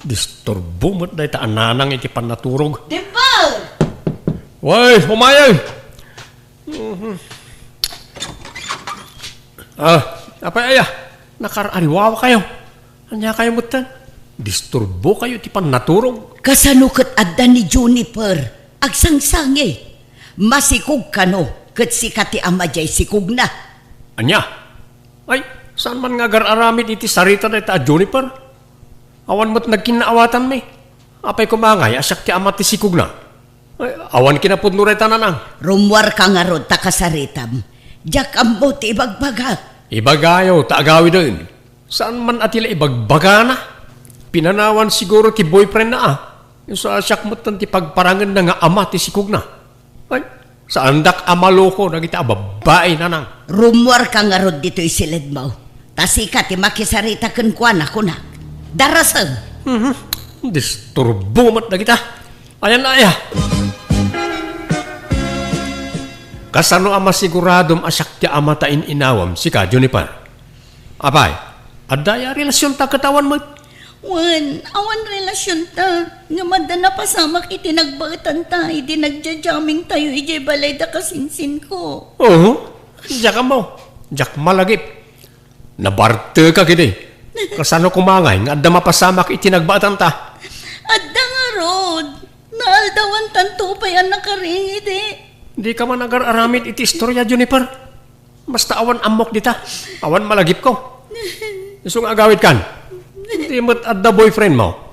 Disturbo met dayta a nanang iti pannaturog. Dimper! Way, umayay! Mhm. Ah, apay aya? Nakar-ariwawakayo. Aniakayo metten? Disturbokayo iti pannaturog. Kasano ket adda ni Juniper? Agsangsangi. Masikog kano ket sika ti ama diay sikogna. Ania? Ay, saan man nga agar-aramid iti sarita dayta a Juniper? Awan met nagkinnaawatanmi. Apay koma ngay a siak ti ama ti sikogna? Ay, awan kinapudno dayta, nanang. Rummuarka ngarud ta kasaritam. Diak ammo ti ibagbagak. Ibagayo ta agawiden. Saan man a ti la ibagbagana? Pinanawan siguro ti boyfriendna a. Isu a siak metten ti pagparangenna nga ama ti sikogna. Ay, saandak a maloko dagiti a babbai, nanang. Rummuarka ngarud ditoy siledmo. Ta sika ti makisarita kenkuana, kunak. Darasem! Mhm. Disturbo met dagita. Ayan na aya. Kasano a masiguradom a siak ti ama ta in-inawam, sika, Juniper? Apay, adda aya a relasionta ket awan met? Wen, awan relasionta. Ngem adda napasamak iti nagbaetanta idi nagja-jammingtayo idiay balay da kasinsinko. Oo. Diak ammo. Diak malagip. Nabartekak idi. Kasano koma ngay nga adda mapasamak iti nagbaetanta? Adda ngarud. Naaldawantanto pay a nakaring idi. Dika man agar-aramid iti istoria, Juniper. Basta awan ammok dita. Awan malagipko. Isu nga agawidkan. Di met adda boyfriendmo.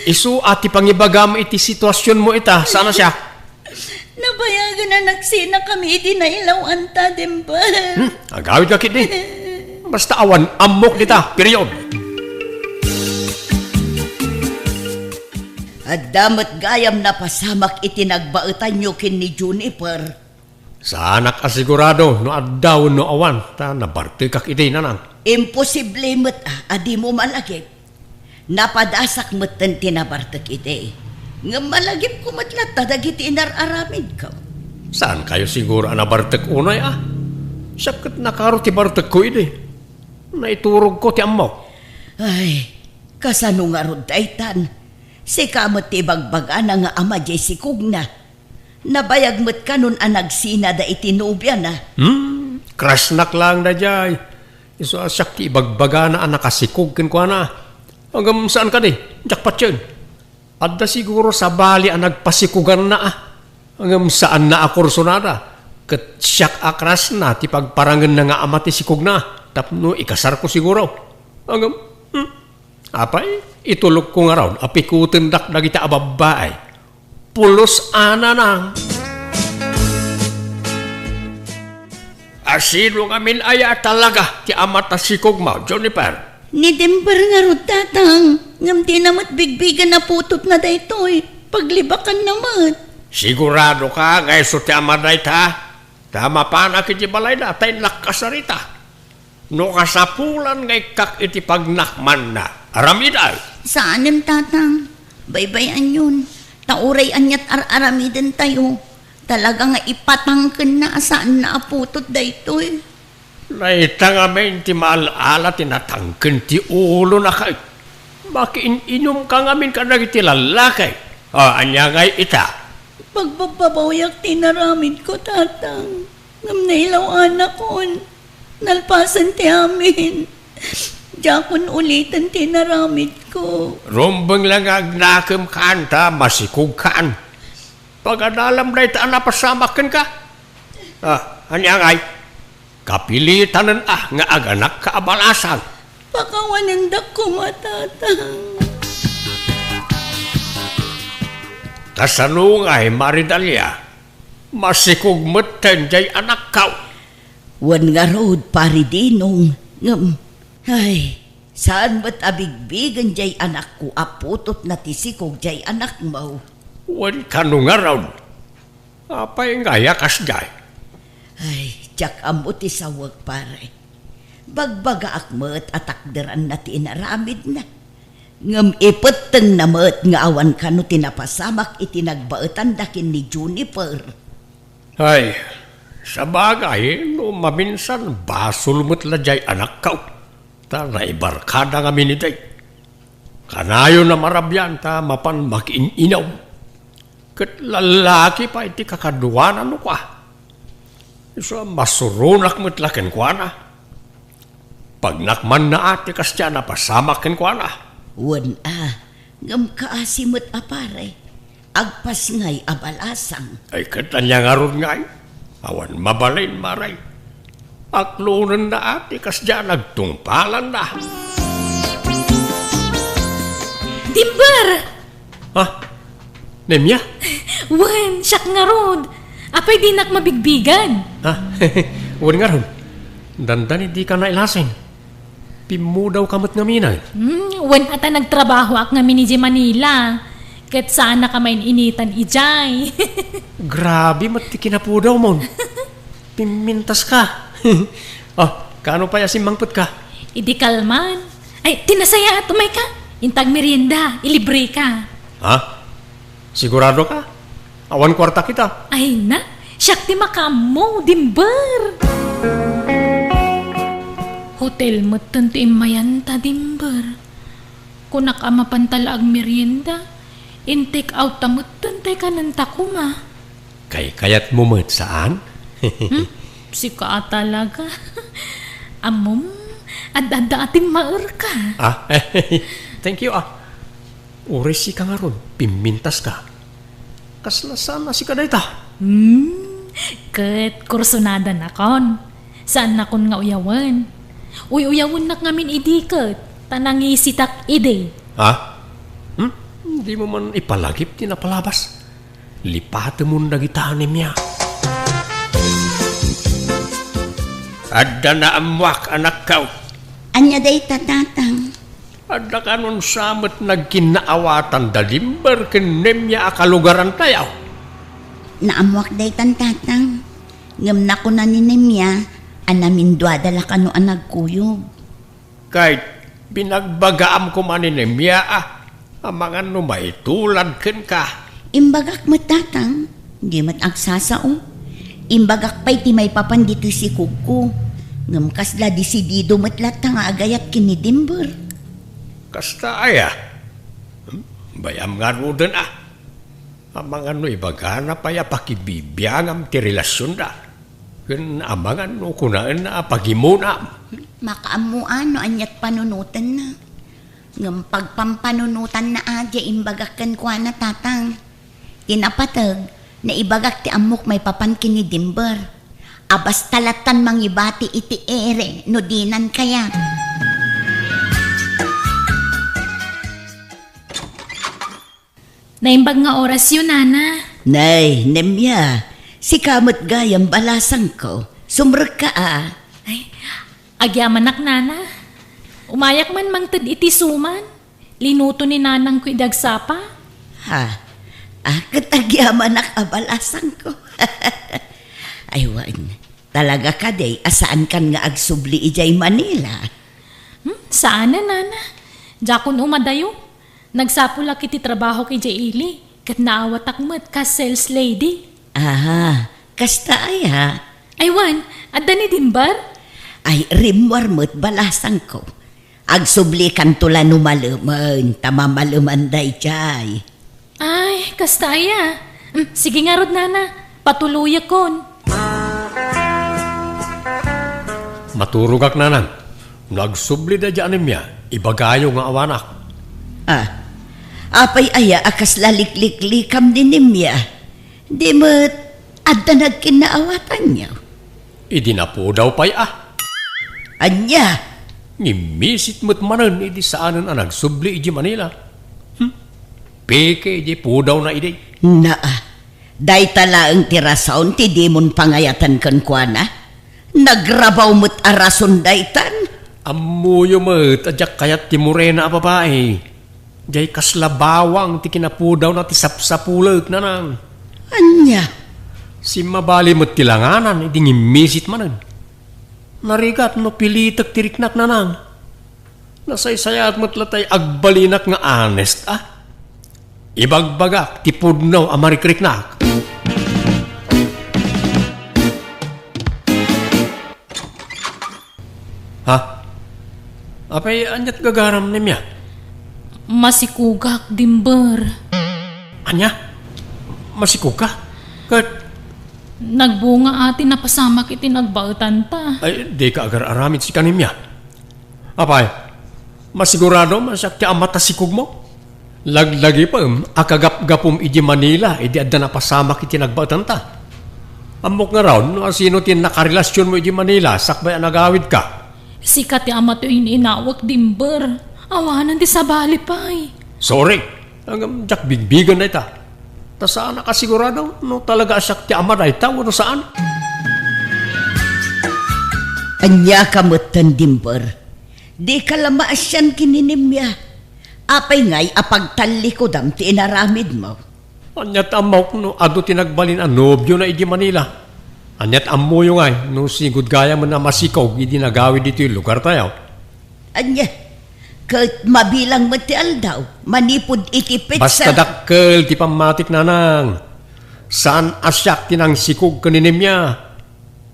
Isu a ti pangibagam iti situasionmo ita, saan a siak? Nabayagen a nagsinakami idi nailawanta, Dimper. Hmm, agawidka ketdi. Basta awan ammok dita, period. Adda met gayam napasamak iti nagbaetanyo ken ni Juniper. Saanak a sigurado no adda wenno awan, ta nabartekak idi, nanang. Imposible met a, a dimo malagip. Napadasak metten ti nabartek idi. Ngem malagipko met latta dagiti inar-aramidko. Saankayo siguro a nabartek unay a? Siak ket nakaro ti bartekko idi. Naiturogko ti ammok. Ay, kasano ngarud daytan? Sika met ti ibagbagana nga ama diay sikogna. Nabayag met kanon a nagsinada iti nobiana. Hmm, crushnak laeng daydiay. Isu a siak ti ibagbagana a nakasikog kenkuana. Ngem saan kadi, diak patien. Adda siguro sabali a nagpasikuganna a. Ngem saanna a kursunada. Ket siak a crushna ti pagparangenna nga ama ti sikogna tapno ikasarko siguro. Ngem, hmm, apay, itulokko ngarud a pikutendak dagita a babbai. Pulos a nanang. Asino ngamin aya talaga ti ama ta sikogmo, Juniper? Ni Dimper ngarud, tatang, ngem dina met bigbigen a putotna daytoy. Paglibakanna met. Siguradoka nga isu ti ama dayta? Ta mapanak iti balayda ta innak kasarita. No kasapulan nga ikkak iti pagnakmanna, aramidam. Saanen, tatang. Baybay-anyon. Ta uray aniat ar-aramidentayo, talaga nga ipatangkenna a saanna a putot daytoy. Dayta ngamin ti maal-ala ti natangken ti ulona ket makiin-inumka ngamin kadagiti lallaki. O, ania ngay ita? Pagbabbabawiak ti inaramidko, tatang. Ngem nailaw-anakon. Nalpasen ti amin. Diakon uliten ti inaramidko. Rumbeng la nga agnakemkan ta masikogkan. Pagadalam dayta a napasamak kenka. Ah, ania ngay? Kapilitanen a nga aganakka a balasang. Pakawanendak koma, tatang. Kasano ngay, Maridalia? Masikog metten jay anakko. Wen ngarud, Pari Dinong, ngem, ay, saan met a bigbigen jay anakko a putotna ti sikog jay anakmo. Wen kano ngarud? Apay ngay a kasdiay? Ay, diak ammo ti sawek, pare. Bagbagaak met a takderanna ti inaramidna. Ngem ipettengna met nga awan kano ti napasamak iti nagbaetanda ken ni Juniper. Ay, sabagay, no maminsan, basol met la jay anakko. Ta naibarkada ngamin idi. Kanayon a marabian ta mapan makiin-inom. Ket lallaki pay ti kakaduana no kua. Isu a masuronak met la kenkuana. Pagnakmanna a ti kasdiay a napasamak kenkuana. Wen a, ngem kaasi met a pare. Agpasngay a balasang. Ay, ket ania ngarud ngay? Awan mabalin, mare. Aklonenna a ti kasdiay a nagtungpalanna. Dimber! Ha? Nemia? Wen, siak ngarud. Apay dinak mabigbigan? Ha? Wen ngarud. Dandani dika nailasin. Pimmudawka met ngamin. Hmm, wen a ta nagtrabahoak ngamin idiay Manila. Ket saannak a main-initan idiay. Grabe met ti kinapudawmon. Pimmintaska. Oh, kano pay a simmangpetka? Idi kalman. Ay, ti nasayaat, umayka. Inta agmerienda, ilibreka. Ha? Siguradoka? Awan kuartak ita. Ay na, siak ti makaammo, Dimber. Hotel metten ti immayanta, Dimber. Kunak a mapanta la agmerienda, in-take out ta metten tay kanenta koma. Kaykayatmo met, saan? Hmm? Sika a talaga. Ammom, ad-adda a timmaerka. Ah, thank you, ah. Uray sika ngarud, pimmintaska. Kasla saan a sika dayta? Hmm, ket kursunada nakon. Saannakon nga uyawen. Uy-uyawennak ngamin idi ket, ta nangisitak idi. Ha? Hmm? Dimo man ipalagip ti napalabas. Lipatemon dagita, Nemia. Adda naammoak, anakko. Ania dayta, Tatang? Adda kanunsa met nagkinnaawatan da Dimber ken Nemia a kalugarantayo? Naammoak daytan, Tatang. Ngem nakuna ni Nemia a naminduada la kano a nagkuyog. Ket binagbagaam koma ni Nemia a, amangan no maitulad kenka. Imbagak met, Tatang, di met agsasao. Imbagak pay ti maipapan ditoy sikogko. Ngem kasla desidido met latta nga agayat ken ni Dimber. Kasta aya? Hmm? Bay-am ngaruden a. Amangan no ibagana pay a pakibibiangam ti relasionda. Ken amangan no kunaenna a pagimunam. Makaammoan no aniat panunotenna. Ngem pagpampanunotanna a diay imbagak kenkuana, Tatang. Ti napateg, naibagak ti ammok maipapan ken ni Dimber. A basta lattan mangibati iti ere no dinan kayat. Naimbag nga orasyo, Nana. Nay, Nemia, sika met gayam balasangko. Sumrekka a. Ay, agyamanak, Nana. Umayak man mangted iti suman. Linuto ni Nanangko idi agsapa. Ha? Ah, ket agyamanak a balasangko. Ay, wen, talaga kadi a saankan nga agsubli idiay Manila? Hmm, saanen, Nana. Diakon umadayo. Nagsapulak iti trabahok idiay ili, ket naawatak met kas sales lady. Aha, kasta aya? Ay, wen, adda ni Dimber? Ay, rimmuar met balasangko. Agsublikanto la no malemen, ta mamaleman daydiay. Ay, kasta aya? Mm, sige ngarud, Nana. Patuloyakon. Maturogak, Nanang. No agsubli daydiay a Nemia, ibagayo nga awanak. Ah, apay aya a kasla likliklikam ni Nemia? Di met adda nagkinnaawatanyo? Idi napudaw pay a. Ania? Ngimmisit met manen idi saanen a nagsubli idiay Manila. Hmm? Peke idiay pudawna idi. Naa, dayta laeng ti rason ti dimon pangayatan kenkuana. Nagrabaw met a rason daytan. Ammoyo met a diak kayat ti morena a babai. Diay kasla bawang ti kinapudawna ti sapsapulek, Nanang. Ania? Simmabali met ti langanan idi ngimmisit manen. Narigat no pilitek ti riknak, Nanang. Nasaysayaat met latay agbalinak nga honest a. Ibagbagak ti pudno a marikriknak. Ha? Apay, aniat gagaram, Nemia? Masikogak, Dimber. Ania? Masikogka? Ket nagbunga a ti napasamak iti nagbaetanta. Ay, dika agar-aramid sika, Nemia. Apay, masigurado man siak ti ama ta sikogmo? Laglagipem a kagapgapum idiay Manila idi adda napasamak iti nagbaetanta. Ammok ngarud no asino ti nakarelasionmo idiay Manila sakbay a nagawidka. Sika ti ama ti in-inawek, Dimber. Awanen ti sabali pay. Sorry. Ngem diak bigbigen dayta. Ta saanak a sigurado no talaga a siak ti ama dayta wenno saan. Ania ka metten, Dimber? Dika la maasian ken ni Nemia. Apay ngay a pagtallikudam ti inaramidmo? Aniat ammok no adu ti nagbalin a nobiona idiay Manila? Aniat ammoyo ngay no sigud gayamen a masikog idi nagawid ditoy lugartayo? Ania? Ket mabilang met ti aldaw manipud iti petsa. Basta dakkel ti pammatik, Nanang. Saan a siak ti nangsikog ken ni Nemia.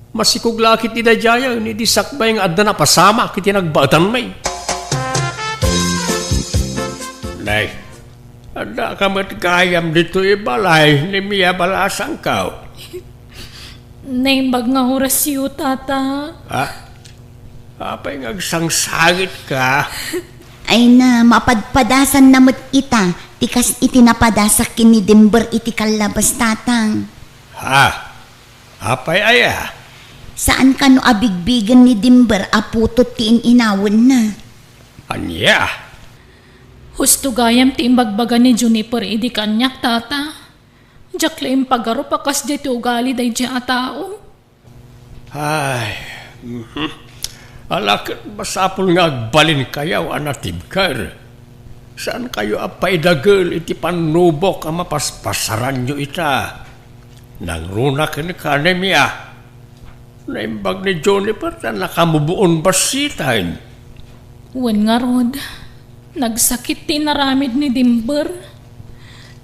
Masikog la ket ti daydiayen idi sakbay nga adda napasamak iti nagbaetanmi. Nay, adda ka met gayam ditoy balay, Nemia balasangko? Naimbag nga orasyo, Tata. Ah? Apay nga agsangsangitka? Ay na, mapadpadasanna met ita, ti kas iti napadasak ken ni Dimber iti kallabas, Tatang. Ha? Apay aya? Saan kano a bigbigen ni Dimber a putot ti in-inawenna. Ania? Husto gayam ti imbagbaga ni Juniper idi kaniak, Tata. Diak la impagarup a kasdiay ti ugali daydiay a tao. Ay, mhm. Ala ket masapul nga agbalinkayaw a natibker. Saankayo a paidagel iti pannubok a mapaspasaranyo ita. Nangruna kenka, Nemia. Naimbag ni Juniper ta nakamuboon bassiten. Wen ngarud, nagsakit ti inaramid ni Dimber.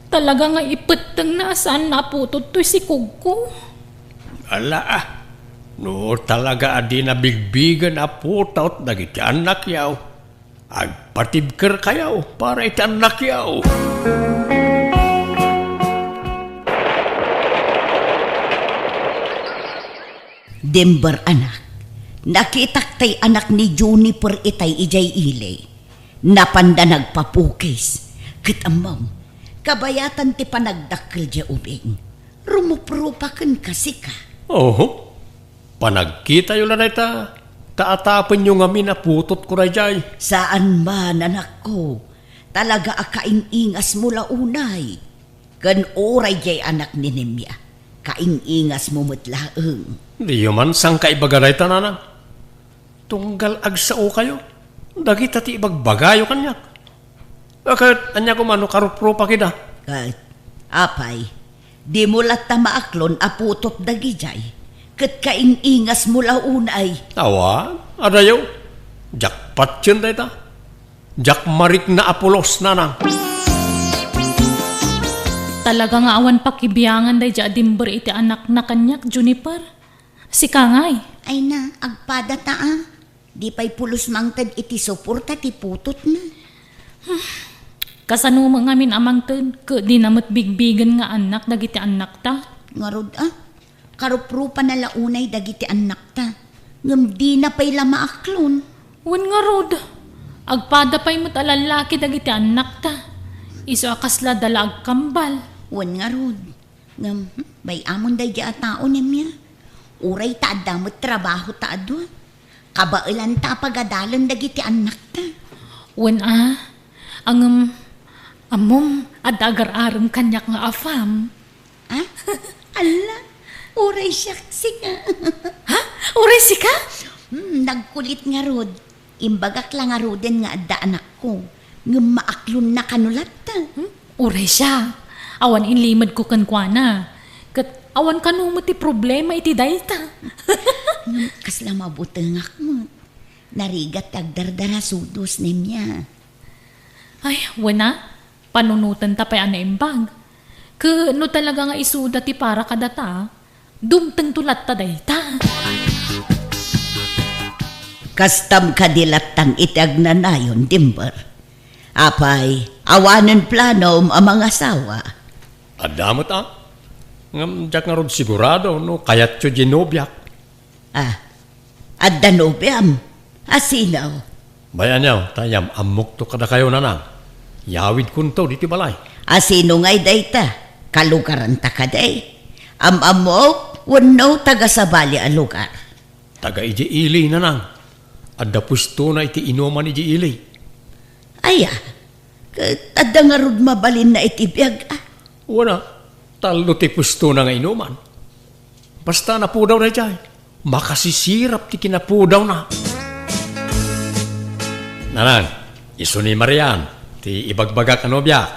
Talaga nga ipettengna a saanna a putot toy sikogko. Ala, ah. No talaga a dina bigbigen a putot dagiti annakyaw, agpatibkerkayaw para iti annakyaw. Dimber, anak, nakitak tay anak ni Juniper itay idiay ili. Napanda nagpapukis. Ket ammom, kabayatan ti panagdakkel diay ubing. Rumuprupa kenka sika. Oho. Panagkitayo la dayta, ta atapenyo ngamin a putotko daydiay. Saan man, anakko. Talaga a kaing-ingasmo la unay. Ken uray diay anak ni Nemia, kaing-ingasmo met laeng. Diyo man sangkaibaga dayta, nanang. Tunggal agsaokayo, dagita ti ibagbagayo kaniak. A, ket ania koma no karuprupak ida? Ket, apay, dimo latta maaklon a putot dagidiay, ket kaing-ingasmo la unay. Awan, adayo. Diak patien dayta. Diak marikna a pulos, nanang. Talaga nga awan pakibiangan daydiay a Dimber iti anakna kaniak, Juniper. Sika ngay? Ay na, agpada ta a. Di pay pulos mangted iti suporta ti putotna. Kasano met ngamin a mangted, ket dina met bigbigen nga annak dagiti annakta? Ngarud a, karuprupana la unay dagiti annakta, ngem dina pay la maaklon. Wen ngarud, agpada pay met a lallaki dagiti annakta, isu a kasla da la agkambal. Wen ngarud, ngem, hmm, bay-amon daydiay a tao, Nemia. Uray ta adda met trabahota a dua, kabaelanta a pagadalen dagiti annakta. Wen a, ngem, ammom, adda agar-arem kaniak nga afam. Ah? Alla, uray siak sika. Ha? Uray sika? Hmm, nagkulit ngarud. Imbagak la ngaruden nga adda anakko, ngem maaklonna kano latta. Hmm? Uray siak. Awan inlimedko kenkuana. Ket awan kano met ti problema iti dayta. Ngem kasla mabutengak met. Narigat ti agdardarasudos, Nemia. Ay, wen a. Panunotenta pay a naimbag. Ket no talaga nga isuda ti para kadata, dumtengto latta dayta. Kastam kadi lattang iti agnanayon, Dimber? Apay, awanen planom a mangasawa? Adda met a. Ngem diak ngarud sigurado no kayatyo diay nobiak. Ah, adda nobiam? A sino? Bay-anyo, ta yam-ammokto kadakayo, nanang. Yawidkonto ditoy balay. A sino ngay dayta? Kalugaranta kadi? Am-ammok wenno taga-sabali a lugar? Taga idiay ili, nanang. Adda puestona iti inuman idiay ili. Aya, ket adda ngarud mabalinna iti biag a? Wen a, tallo ti puestona nga inuman. Basta napudaw daydiay, makasisirap ti kinapudawna. Nanang, isu ni Marian ti ibagbagak a nobiak.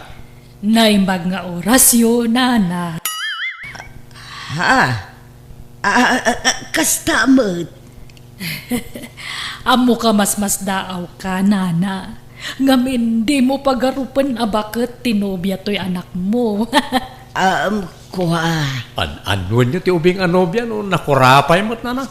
Naimbag nga orasyo, nana. Ha? A, a, a, a, kasta met. Ammok a masmasdaawka, nana. Ngamin, dimo pagarupen a baket ti nobia toy anakmo. Um, kua. An-annuenyo ti ubing a nobia no nakurapay met, nana.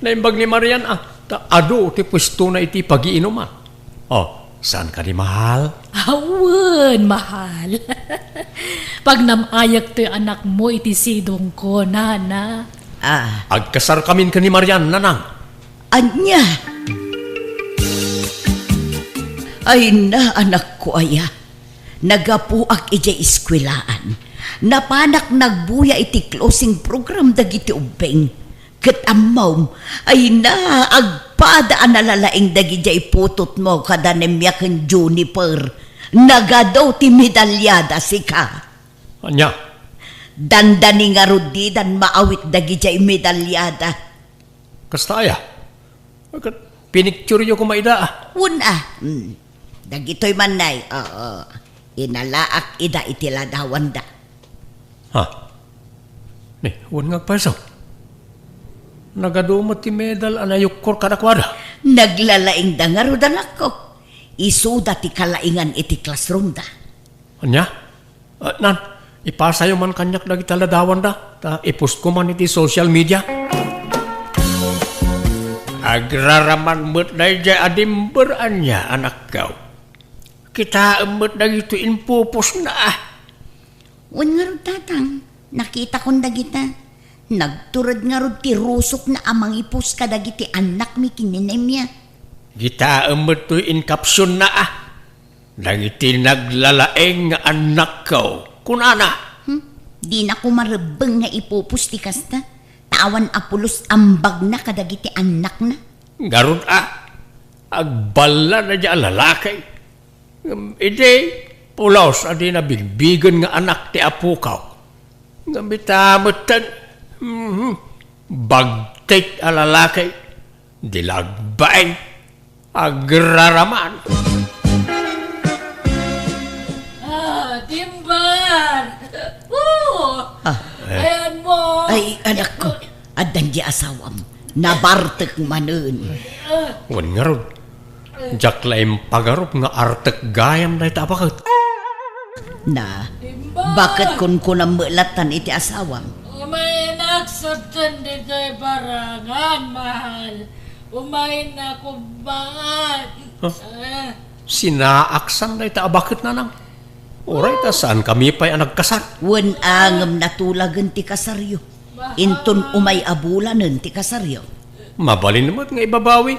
Naimbag ni Marian a, ta adu ti puestona iti pagiinuman. Oh, saan kadi, mahal? Awan, mahal. Pagnam-ayak toy anakmo iti sidongko, nana. Ah. Agkasarkamin ken ni Marian, nanang. Ania? Ay na, anakko aya. Naggapuak idiay eskuelaan. Napanak nagbuya iti closing program dagiti ubbing. Ket ammom, ay na, agpada a nalalaing dagidiay putotmo kada Nemia ken Juniper. Nagadu ti medalyada, sika. Ania? Dandani ngarud didan maawit dagidiay medalyada. Kasta aya? Ket pinictureyo koma ida, a. Wen, a. Hmm. Dagitoy man, nay, oo. Inalaak ida iti ladawanda. Ha? Ni, wen nga agpayso. Nagadu met ti medal a nayukkor kadakuada. Naglalaingda ngarud, anakko. Isuda ti kalaingan iti classroomda. Ania? Ah, nan, ipasayo man kaniak dagiti ladawanda, ta i-post ko man iti social media. Agraraman met daydiay a Dimber ania, anakko. Kitaem met dagitoy impupostna, a. Wen ngarud, tatang, nakitakon dagita. Nagtured ngarud ti rusokna a mangi-post kadagiti annakmi ken ni Nemia. Kitaem met toy in-captionna, a. Dagiti naglalaing nga annakko, kunana. Hmm? Dinako marebbeng nga i-post ti kasta, ta awan a pulos ambagna kadagiti annakna. Ngarud, a, agballa daydiay a lalaki. Ngem idi pulos a dina bigbigen nga anak ti apokaw. Ngem ita metten, mhm, bagtit a lalaki. Di la agbain, agraraman. Ah, Dimber! Oo! Ah. Ayan mo! Ay, anakko, addan di asawam. Nabartek manen. Wen ngarud, diak la impagarup nga artek gayam dayta a baket. Na, Dimber! Baket kunkunam met lattan iti asawam? Umaynak, sabten ditoy barangan, mahal. Umaynak, kumbaan. Huh? Ah. Sinaaksan dayta a baket, nanang. Uray ta saankami pay a nagkasar. Wen a, ngem natulagen ti kasaryo. Inton umay a bulanen ti kasaryo. Mabalin met nga ibabawi.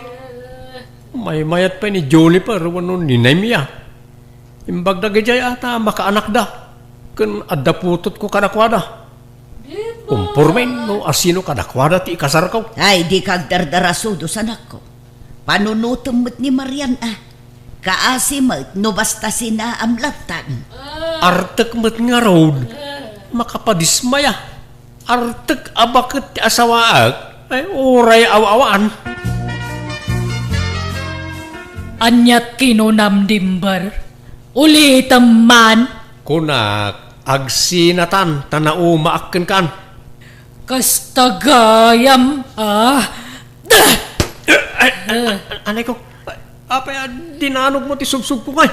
Maymayat pay ni Juniper wenno ni Nemia. Imbag dagidiay a ta makaanakda, ken adda putotko kadakuada. Kumpormen no asino kadakuada ti ikasarko. Ay, dika agdardarasudos, anakko. Panunotem met ni Marian, a. Kaasi met no basta sinaam lattan. Artek met ngarud, makapadismaya. Artek a baket ti asawaek, ay, uray aw-awan. Aniat kinunam, Dimber? Ulitem man. Kunak, agsinatan ta naumaak kenkan. Kasta gayam, a. Ay, ay, ay, anay ko. Apay a dinanog mo ti subsubko ngay?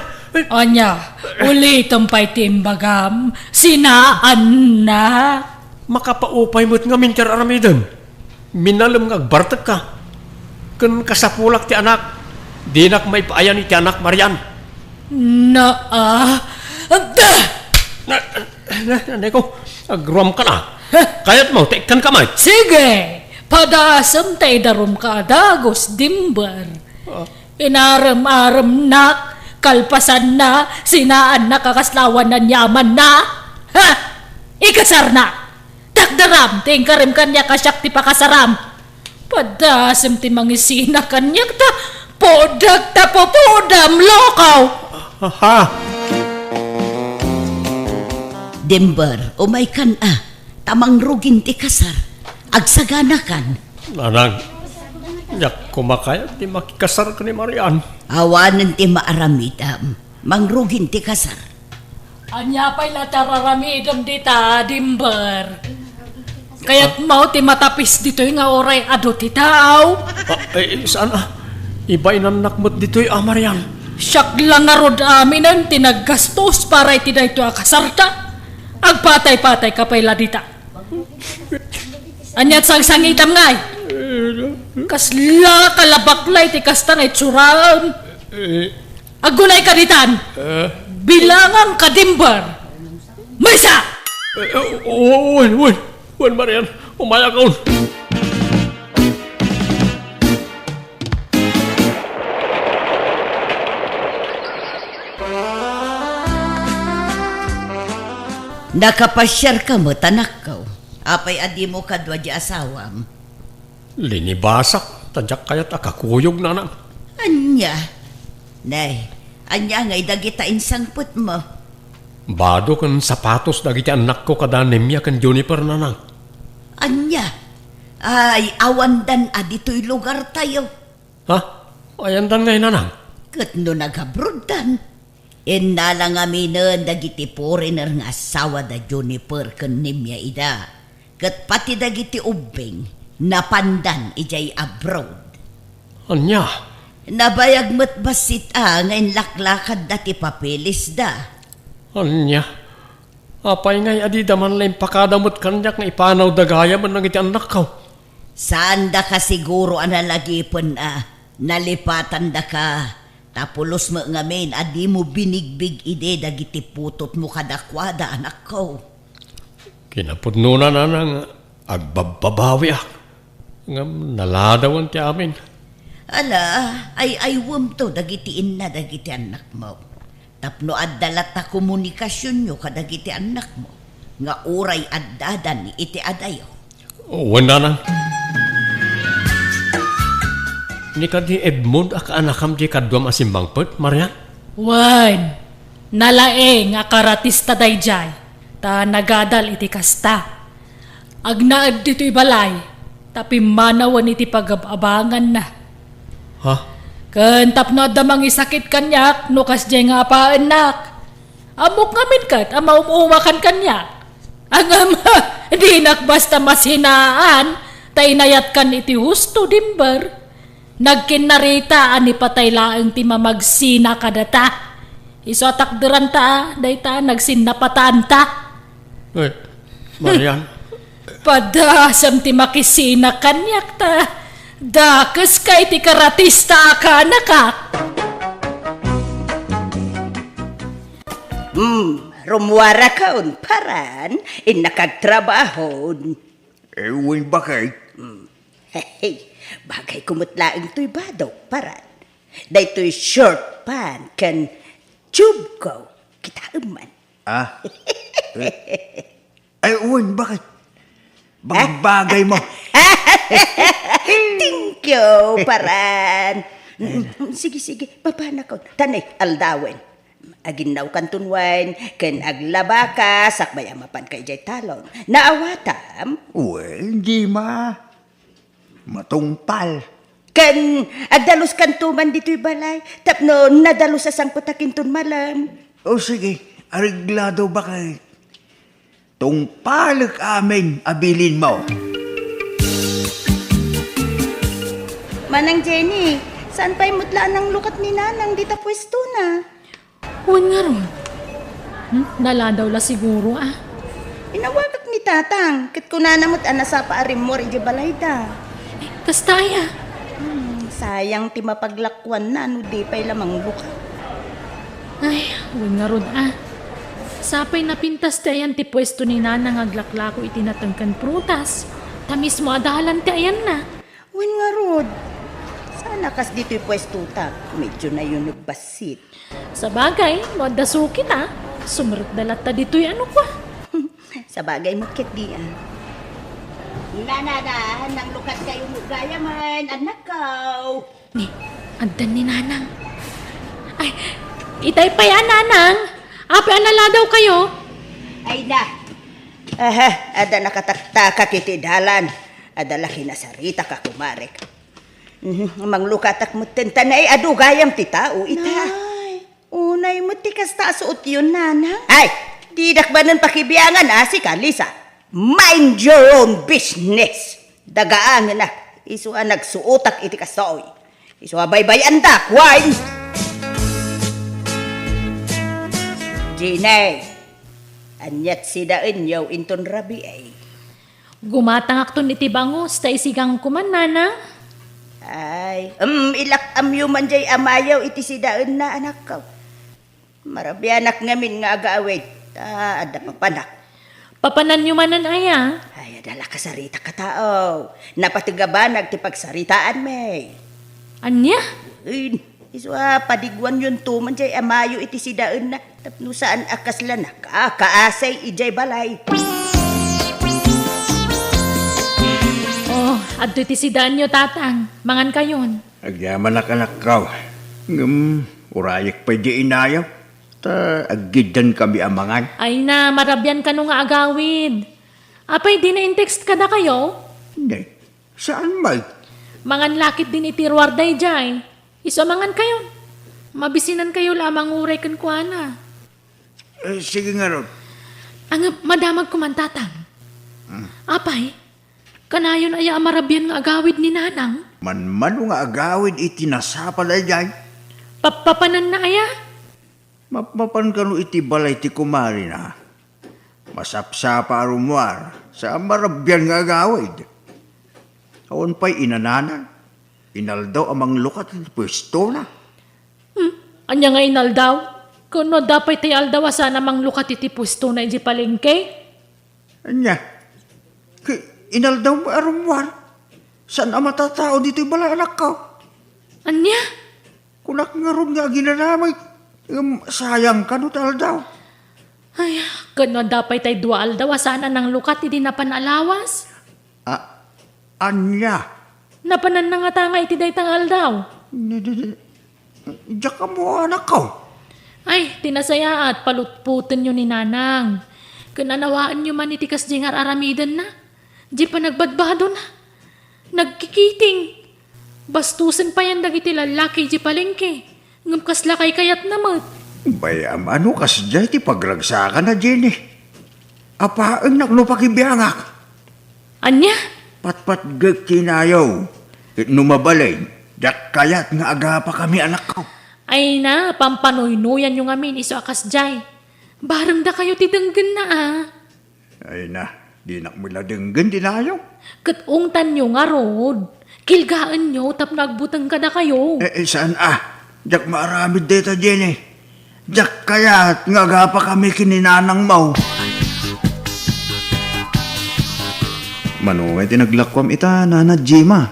Ania, ulitem pay ti imbagam, sinaanna. Makapaupay met ngamin ti ar-aramidem. Minalem nga agbartekka. Ken kasapulak ti anak, dinak maipaayan iti anak, Marian. Naa. Na, na, na, ko, agruamkan a. Kayatmo, ta ikkanka met. Sige! Padasem ta idarumka a dagus, Dimber. Ah. Inarem-aremnak, kalpasanna, sinaannak a kasla awan aniamanna. Ha! Ikasarna! Dakdaram ti inkarim kaniak a siak ti pakasaram. Padasem ti mangisina kaniak ta pudak ta pupudam, lokaw! Aha! Dimber, umaykan a, ta mangrugin ti kasar. Agsaganakan. Nanang, diak koma kayat ti makikasar ken ni Marian. Awanen ti maaramidam. Mangrugin ti kasar. Ania pay la ti ar-aramidem dita, Dimber? Kayatmo ti matapis ditoy nga uray adu ti tao? Ah, eh, saan a? Ibainannak met ditoy a, Marian. Siak la ngarud aminen ti naggastos para iti daytoy a kasarta. Agpatay-patayka pay la dita. Aniat sangsangitam ngay? Kasla kalabak la iti kasta nga itsuraem. Eh. Agunayka ditan. Eh. Bilanganka, Dimber. Maysa! Eh, eh, wen, wen. Wen, Marian, umayakon. Nakapasiarka met, anakko. Apay a dimo kadua di asawam? Linibasak, ta diak kayat a kakuyog, nanang. Ania? Nay, ania ngay dagita insangpetmo? Bado ken sapatos dagiti annakko kada Nemia ken Juniper, nanang. Ania? Ay, awandan a ditoy lugartayo. Ha? Ayandan ngay, nanang? Ket no nagabroddan? Innala ngaminen dagiti foreigner nga asawa da Juniper ken Nemia ida, ket pati dagiti ubbing, napandan idiay abroad. Ania? Nabayag met bassit a nga inlaklakadda ti papelisda. Ania? Apay ngay a dida man la impakada met kaniak nga ipanawda gayamen dagiti annakko? Saandaka siguro a nalagipen a nalipatandaka, ta pulos met ngamin a dimo binigbig idi dagiti putotmo kadakuada, anakko. Kinapudnona, nanang, agbabbabawiak. Ngem naladawen ti amin. Ala, ay-aywemto dagiti inna dagiti annakmo. Tapno adda latta komunikasionyo kadagiti annakmo nga uray addadan iti adayo. Wen, nanang. Ni kadi Edmond a kaanakam ti kaduam a simmangpet, Marian? Wen, nalaing a karatista daydiay, ta nagadal iti kasta. Agnaed ditoy balay, ta pimmanawen iti pagab-abanganna. Ha? Ken tapno adda mangisakit kaniak no kasdiay nga apaennak. Ammok ngamin ket a maum-umakan kaniak. Ngem, dinak basta masinaan, ta inayatkan iti husto, Dimber. Nagkinnarita a ni patay laeng ti mamagsina kadata. Isu a takderanta, dayta nagsinnapataanta. Eh, Marian. Padasam ti makisina kaniak ta dakeska iti karatista a kaanakak. Hmm, rummuarakon, paran, innak agtrabahon. Eh, wen, bakit? Hmm. Hey, bagayko met laeng toy badok, paran. Daytoy short pant ken tube ko. Kitaem man. Ah? Eh, ay, wen, bakit? Bagbagay mo. Thank you, paran. Sige, sige, papanakon. Tanay, aldawen. Aginnawkanton wen, ken aglabaka, sakbay a mapanka idiay talon. Naawatam? Wen, dima. Matungpal. Ken agdaluskanto man ditoy balay, tapno nadalus a sangpetak inton malem. O sige, areglado, bakit? Tungpalek amin a bilinmo. Manang Jenny, saan pay met la a nanglukat ni Nanang dita puestona? Wen ngarud. Hmm, naladaw la siguro, ah. Inawagak ni Tatang, ket kunana met a nasapa a rimmuar idiay balayda. Eh, kasta aya? Hmm, sayang ti mapaglakuanna no di pay la manglukat. Ay, wen ngarud, ah. Sapay napintas ti ayan ti puesto ni Nanang nga aglaklako iti natengken prutas. Ta mismo a dalan ti ayanna. Wen ngarud, saan a kas ditoy puestota, medyo nayuneg bassit. Sabagay, no adda sukit a, sumrekda latta ditoy a nukua. Sabagay met ketdi a. Nanana, nanglukatkayo met gayamen, annakko. Ni, addan ni Nanang. Ay, itay pay a, Nanang. Apay a naladawkayo? Ay na. Aha, adda nakataktakak iti dalan. Adda la kinasaritak a kumarek. Mhm, manglukatak metten ta nay adu gayam ti tao ita. Nay, unay met ti kasta a suotyon, Nanang. Ay, didak manen pakibiangan a sika, Lisa. Mind your own business. Dagaangenak, isu a nagsuotak iti kastoy. Isu a baybay-andak, wen. Jenny, aniat sidaenyo inton rabii? Gumatangakton iti bangus, ta isigangko man, Nanang. Ay, em, ilak-amyo man jay amayo iti sidaenna, anakko. Marabianak ngamin nga agawid, ta adda papanak. Papananyo manen aya? Ay, adda la kasaritak a tao. Napateg a banag ti pagsaritaanmi. Ania? Wen, isu a padiguanyonto man jay a mayo iti sidaenna tapno saan a kasla nakakaasay idiay balay. Oh, adtoy ti sidaenyo, Tatang. Mangankayon. Agyamanak, anakko. Ngem, urayek pay di inayo. Ta aggiddan kami a mangan. Ay na, marabian kano nga agawid. Apay, di na in-text kadakayo? Ne, saan met? Mangan la ketdin iti ruar daydiay. Isu a mangankayon. Mabisinankayo la a manguray kenkuana. Eh, sige ngarud. Ang madamagko man, Tatang. Hmm. Apay, kanayon aya a marabian nga agawid ni Nanang? Manmano nga agawid iti nasapa daydiay? Papapananna aya? Mapmapan kano iti balay ti kumarina. Masapsapa a rummuar, sa marabian nga agawid. Awan pay inananan. Inaldaw a manglukat iti puestona. Hmm, ania nga inaldaw? Ken no adda pay tay aldaw a saan a manglukat iti puestona idiay palengke? Ania? Ki-, inaldaw a rummuar? Saan a matatao ditoy balay, anakko? Ania? Kunak ngarud nga aginanamay, ngem sayang kano ti aldaw. Ay, ken no adda pay tay dua aldaw a saan a nanglukat idi napan a lawas? A-, ania? Napananna ngata nga iti dayta nga aldaw? Di, di, di. Diak ammo, anakko. Ay, ti nasayaat, palutpotenyo ni Nanang. Ken anawaenyo man iti kasdiay nga ar-aramidenna. Di panagbadbadona. Nagkikiting. Bastosen payen dagiti lallaki idiay palengke. Ngem kasla kaykayatna met. Bay-am a no kasdiay ti pagragsakana, Jenny. Apaennak no pakibiangak. Ania? Patpatgek ti inayo. Ket no mabalin, diak kayat nga agapakami, anakko. Ay na, pampanuynuyanyo ngamin isu a kasdiay. Barengdakayo ti denggenna, a. Ay na, dinak met la denggen ti nayo. Ket ungtanyo ngarud, kilgaenyo tapno agbuteng kadakayo. Eh, eh, saan a? Diak maaramid dayta, Jenny. Diak kayat nga agapakami ken ni Nanangmo. Mano ngay ti naglakuam ita, Nana Jima?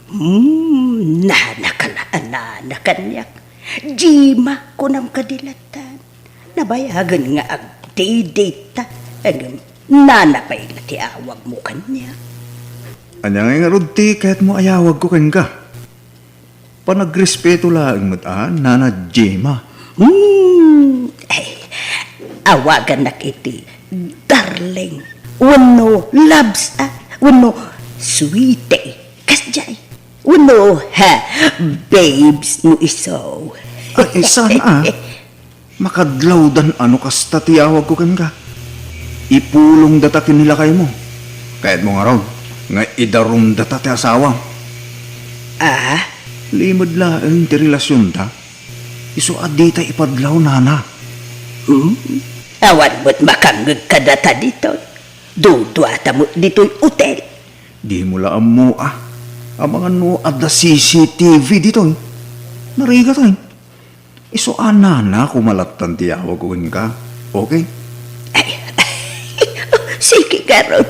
Hmm, nana ka la a nana kaniak. Jima, kunam kadi lattan. Nabayagen nga agdidita. Ngem, nana pay la ti awagmo kaniak. Ania ngay ngarud ti kayatmo a yawagko kenka? Panagrespeto laeng met a, Nana Jima. Hmm, ay, awagannak iti darling, wenno loves, a, wenno sweetie, kasdiay. Wenno, ha, babes no isu. Ay, saan a? Makadlawdan a no kasta ti yawagko kenka. Ipulongdata ken ni lakaymo. Kayatmo ngarud nga idarumdata ti asawam. Ah? Limed laeng ti relasionta. Isu a dita ipadlaw, nana. Hmm? Awan met makangngeg kadata ditoy. Duduata met ditoy hotel. Dimo la ammo a. Amangan no adda C C T V ditoy. Narigat, ay. Isu a nana koma lattan ti yawagko kenka. Okay? Ay, sige ngarud.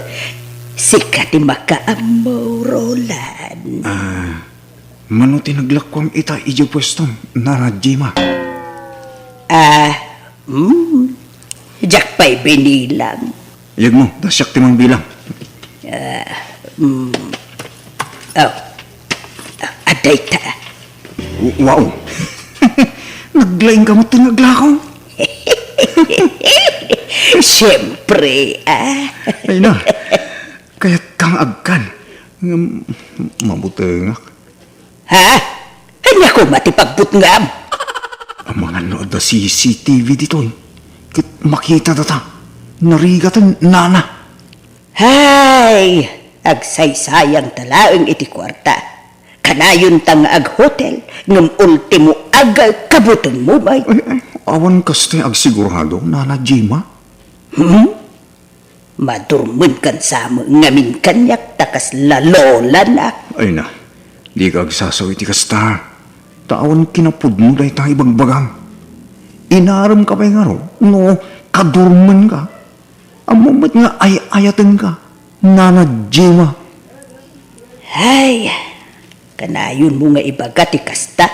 Sika ti makaammo, Roland. Ah, mano ti naglakuam ita idiay puestom, Nana Jima? Ah, hmm. Diak pay binilang. Yegmo, ta siak ti mangbilang. Ah, mm. Oh. Ah, adda ita. W-, wow. Naglaing ka met ti naglakaw. Siyempre, ah. Ay na. Kayatka nga agkan. Ngem, mabutengak. Ha? Ania koma ti pagbutngam? Amangan no adda C C T V ditoy. Ket makita data. Narigaten, nana. Hay, agsaysayangta laeng iti kuarta. Kanayonta nga aghotel, ngem ultimo agkabutengmo met. Ay, ay, awan kasta nga agsigurado, Nana Jima. Hmm? Madurmenkan sa met ngamin kaniak ta kasla lolanak. Ay na, dika agsasaw iti kasta. Ta awan kinapudno dayta ibagbagam. Inaremka pay ngarud no kadurmenka. Ummet nga ay-ayatenka, Nana Jima. Ay, kanayonmo nga ibaga ti kasta,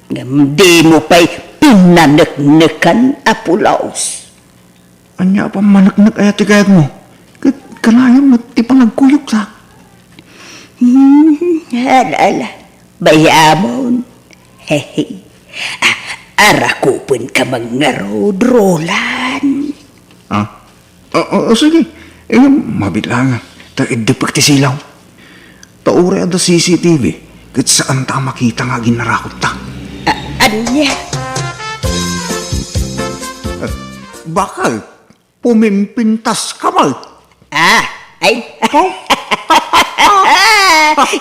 ngem dimo pay pinaneknekan a pulos. Ania a pammaneknek aya ti kayatmo? Ket kanayon met ti panagkuyogta. Hmm, ala, ala. Bay-amon. Hehe. Ah, arakupenka man ngarud, Roland. Ah? O, o, o, sige. Eh, mabiit lang. Ta iddepek ti silaw. Ta uray adda C C T V, ket saanta a makita nga aginnarakupta. A-, ania? Eh, bakal, pumimpintas ka man. Ah, ay. Oh?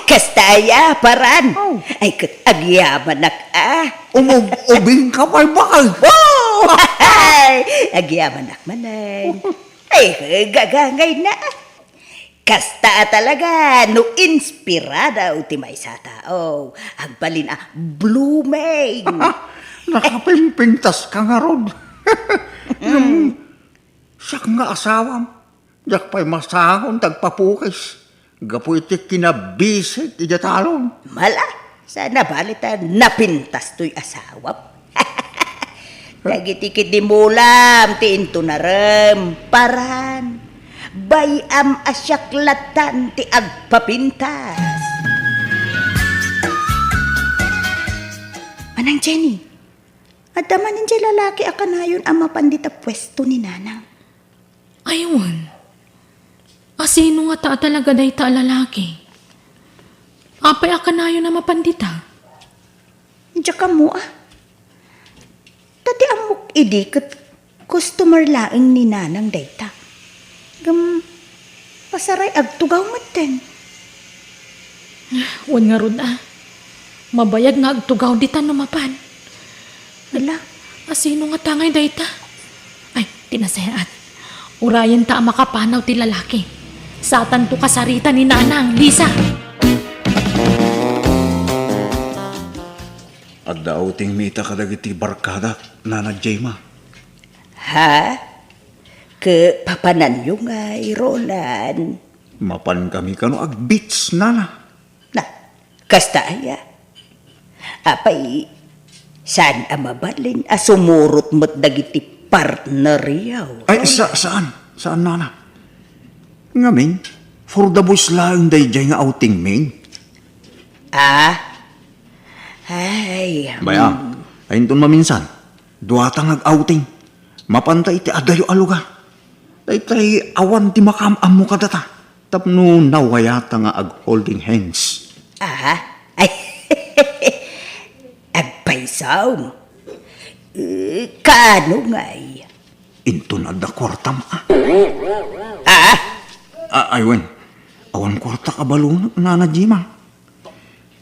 Kasta aya, paran. Oh. Ay, ket agyamanak, ah. Umub-ubing ka pay, bakal. Oh! Ay, agyamanak manen. Ay, gagangay na. Kasta a talaga no inspirado ti maysa a tao, agbalin a blooming. Nakapimpintas ka ngarud. Ngem, siak nga asawam, diak pay masangon ti agpapukis gapu iti kinabisik idiay talon. Mala, saan a bali ta napintas toy asawam. Dagiti kidimulam ti intunarem, paran. Bay-am a siak lattan ti agpapintas. Manang Jenny, adda man idiay lalaki a kanayon a mapan dita puesto ni Nanang? Ay, wen. A sino ngata a talaga dayta a lalaki? Apay a kanayon a mapan dita? Diak ammo, a. Ta ti ammok idi ket customer laeng ni Nanang dayta. Ngem, pasaray agtugaw metten. Wen ngarud, a. Mabayag nga agtugaw ditan no mapan. Ala. A sino ngata ngay dayta? Ay, ti nasayaat. Urayenta a makapanaw ti lalaki. Satanto kasarita ni Nanang, Lisa. Adda outing mi ita kadagiti barkadak, Nana Jema. Ha? Ket papananyo ngay, Roland? Mapan kami kano ag-beach, Nana. Na, kasta aya? Apay, saan a mabalin a sumurot met dagiti partneryo? Ay, sa-, saan? Saan, Nana? Ngamin, for the boys laeng daydiay nga outing min. Ah? Ay, Bay-am, mm. Ay, inton maminsan, duata nga ag-outing. Mapanta iti adayo a lugar. Daytay awan ti makaam-ammo kadata. Tapno nawayata nga ag-holding hands. Ah? Ay, agpayso? Eh, kaano ngay? Inton adda kuartam, a. Ah? Ah, ay, wen. Awan kuartak a balonek, Nana Jima.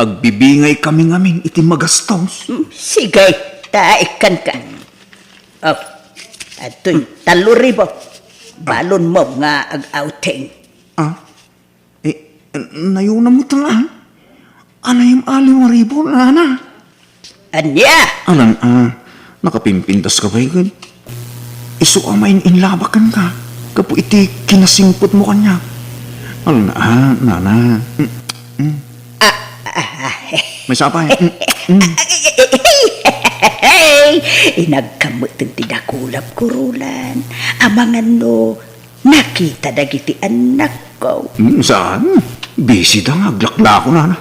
Agbibingay kami ngamin iti magastos. Hmm, sige, ta ikkanka. Oh, adtoy, tallo ribu. Balonmo nga ag-outing. Ah? Eh, nayuna met nga. Anayam a lima ribu, Nana. Ania? Alan, a, nakapimpintas ka pay ket isu a main-inlabak kenka gapu iti kinasingpetmo kaniak. Alan, a, Nana. Mm, mm. Ah, ah, ah. Maysa pay. Mm, mm. Inagkameten ti dakulap, Roland. Amangan no nakita dagiti annakko. Hmm, saan? Busy da nga aglaklako, Nana.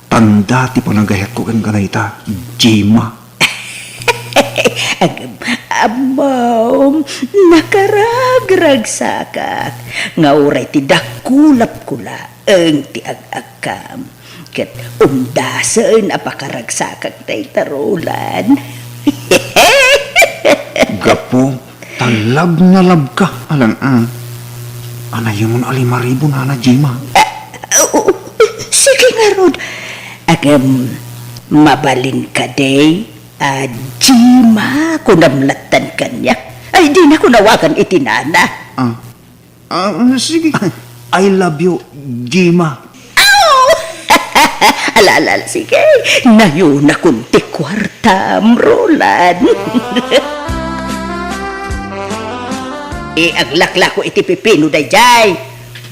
Tanda ti panagayatko kenka dayta, Jima. Agam-, ammom, nakaragragsakak. Nga uray ti dakulapko laeng ti ag-agkam. Ket umdasen a pakaragsakak dayta, Roland. Gapu ta love na love ka, Alan, a. Anayamon a lima ribu, Nana Jima. Ah, oo, sige ngarud. Agam, mabalin kadi a Jima kunam lattan kaniak. Ay, dinako awagan iti nana. Ah. Ah, sige. I love you, Jima. Aw! Ala, ala, ala, sige. Nayunakon ti kuartam, Roland. Ti aglaklako iti pipino daydiay.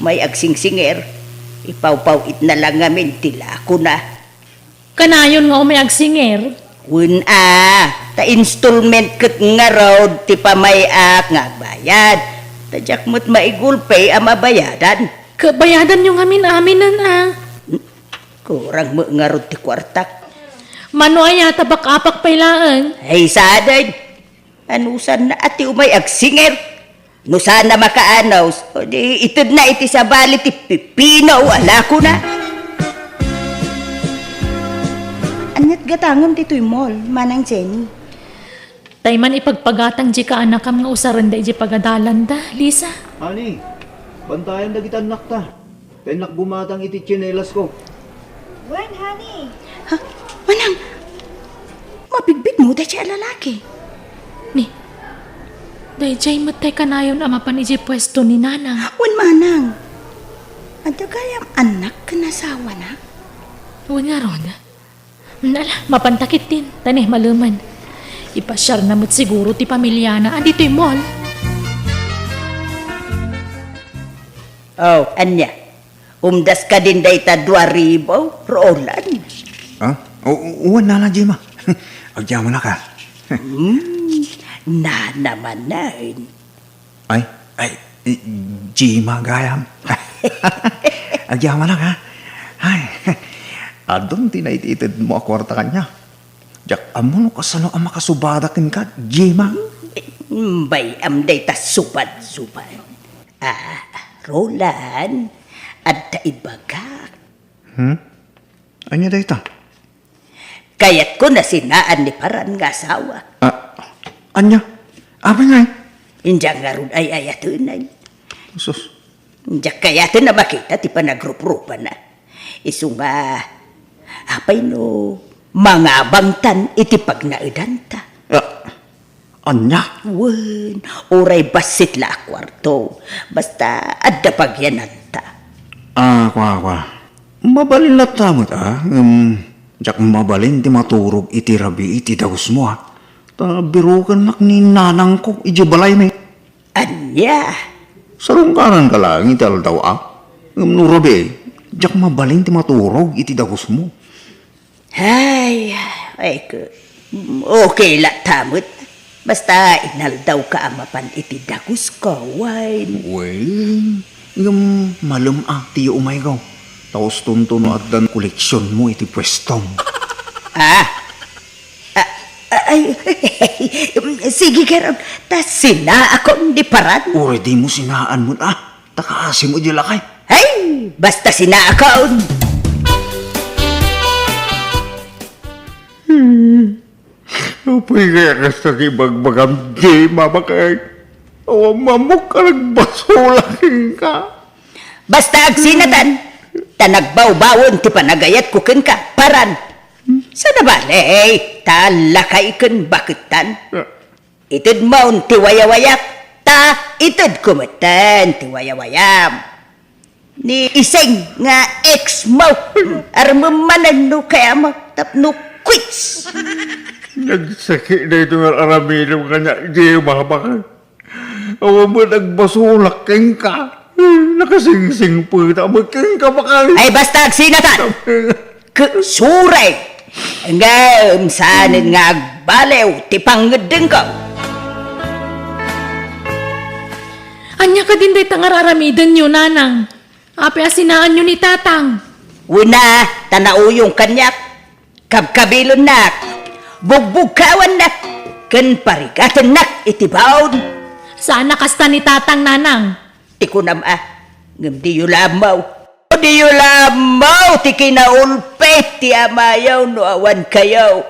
May agsingsingir. Ipawpaw-itna lang ngamin ti lakona. Kanayon nga umay agsinger? Wen a, ta installment ket ngarud ti pamay-ak nga agbayad. Ta diak met maigulpi a mabayadan. Ket bayadanyo ngamin aminen a. Kurang met ngarud ti kuartak. Mano aya ta bak-apak pay laeng? Ay, sadeng. Anusanna a ti umay agsinger? No saan a makaanus, o di itedna iti sabali ti pipino a lakona. Aniat gatangem ditoy mall, Manang Jenny? Tay man ipagpagatang di kaanakam nga usarenda iti pagadalanda, Lisa. Honey, bantayan dagiti annakta. Tennak gumatang iti tsinelasko. Wen, honey. Ha? Manang, mabigbigmo daydiay a lalaki? Ni, daydiay met tay kanayon a mapan idiay puesto ni Nanang. Wen, Manang. Adda gayam annak ken asawana? Wen ngarud. Ala, mapanta ketdin, ta ni, malemen. Ipasiarna met siguro ti pamiliana a ditoy mall. Oh, ania? Umdas kadin dayta dua ribu, Roland? Ah? O, o, wen, Nana Jema. Agyamanak a. Hmm, nana manen. Ay, ay, i-, Jima gayam. Agyamanak a. Ay, adun ti naititedmo a kuarta kaniak. Diak ammo no kasano a makasubadak kenka, Jima. Bay-am dayta subad-subad. Ah, Roland, adda ibagak. Hmm? Ania dayta? Kayatko a sinaan ni Paran nga asawa. Ah, ania? Apay ngay? Diak ngarud ay-ayatenen. Sus. Diak kayaten a makita ti panagruprupana. Isu nga, apay no mangabangtan iti pagnaedanta? Ah, ania? Wen, uray bassit la a kuarto. Basta adda pagyananta. Ah, kua, kua. Mabalin latta met a, ngem diak mabalin ti maturog iti rabii ti dagusmo a. Ta birokennak ni nanangko idiay balaymi. Ania? Sarungkaranka laeng iti aldaw a. Ngem no rabii, diak mabalin ti maturog iti dagusmo. Ay, ay, ke-, okay latta met. Basta inaldawka a mapan iti dagusko, wen. Wen, ngem malem a ti umayko. Ta ustonto no addan koleksionmo iti puestom. Ah, ah, ah, ay, sige, garud, ta sinaakon ni Paran. Uray dimo sinaan met a. Ta kaasimo idiay lakay. Ay, basta sinaakon. Hmm. Apay kaya kasta ti ibagbagam, Jema, bakay? Awan mammok a nagbasolak kenka. Basta agsinatan, ta nagbawbawen ti panagayatko kenka, Paran. Saan a bale, ta lakay ken baketan. Ah. Itedmon ti wayawayak, ta itedko metten ti wayawayam. Ni Iseng nga ex mo, armem manen no kayam tapno quits. Nagsakit daytoy nga aramidem kaniak, Jema, bakay. Awan met agbasolak kenka. Nakasingsingpet a met kenka, bakay. Ay, basta agsinatan! Ket suray! Ngem saanen nga agbaliw ti pangngeddengko. Ania kadin dayta nga ar-aramidenyo, Nanang? Apay a sinaanyo ni Tatang? Wen a, ta nauyong kaniak. Kabkabilennak, bugbugkawannak, ken parigatennak iti baon. Saan a kasta ni Tatang, Nanang. Ti kunam a, ngem diyo la ammo. Diyo la ammo ti kinaulpit ti amayo no awan kayo.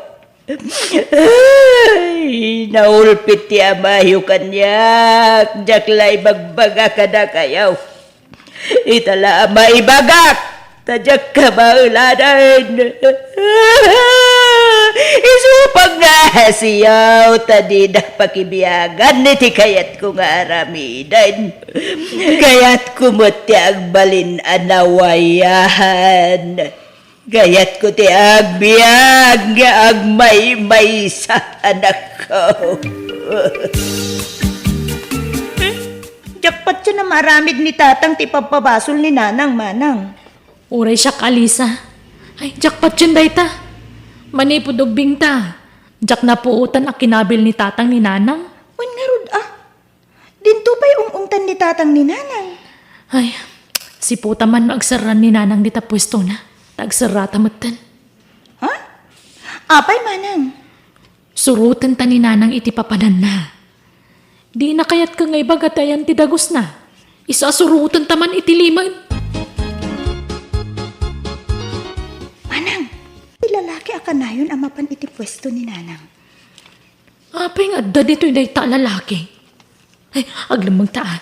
Ay, naulpit ti amayo kaniak, diak la ibagbaga kadakayo. Ita la a maibagak, ta diak kamaelanen. Isu pay nga siyaw, ta dida pakibiagan iti kayatko nga aramiden. Kayatko met ti agbalin a nawayan. Kayatko ti agbiag nga agmaymaysa, anakko. Aramid ni Tatang ti pappabasol ni Nanang, Manang. Uray siak, Alisa. Ay, diak patien dayta. Manipud ubbingta, diak napuotan a kinabil ni Tatang ni Nanang. Wen ngarud, a? Dinto pay ung-ungtan ni Tatang ni Nanang. Ay, siputa man no agserran ni Nanang dita puestona. Ta agserrata metten. Ha? Apay, Manang? Surotenta ni Nanang iti papananna. Dina kayat ket nga ibaga ti ayan ti dagusna. Isu a surotenta man iti limed. Manang, ti lalaki a kanayon a mapan iti puesto ni Nanang. Apay nga adda ditoy dayta a lalaki? Ay, aglemmengta, a.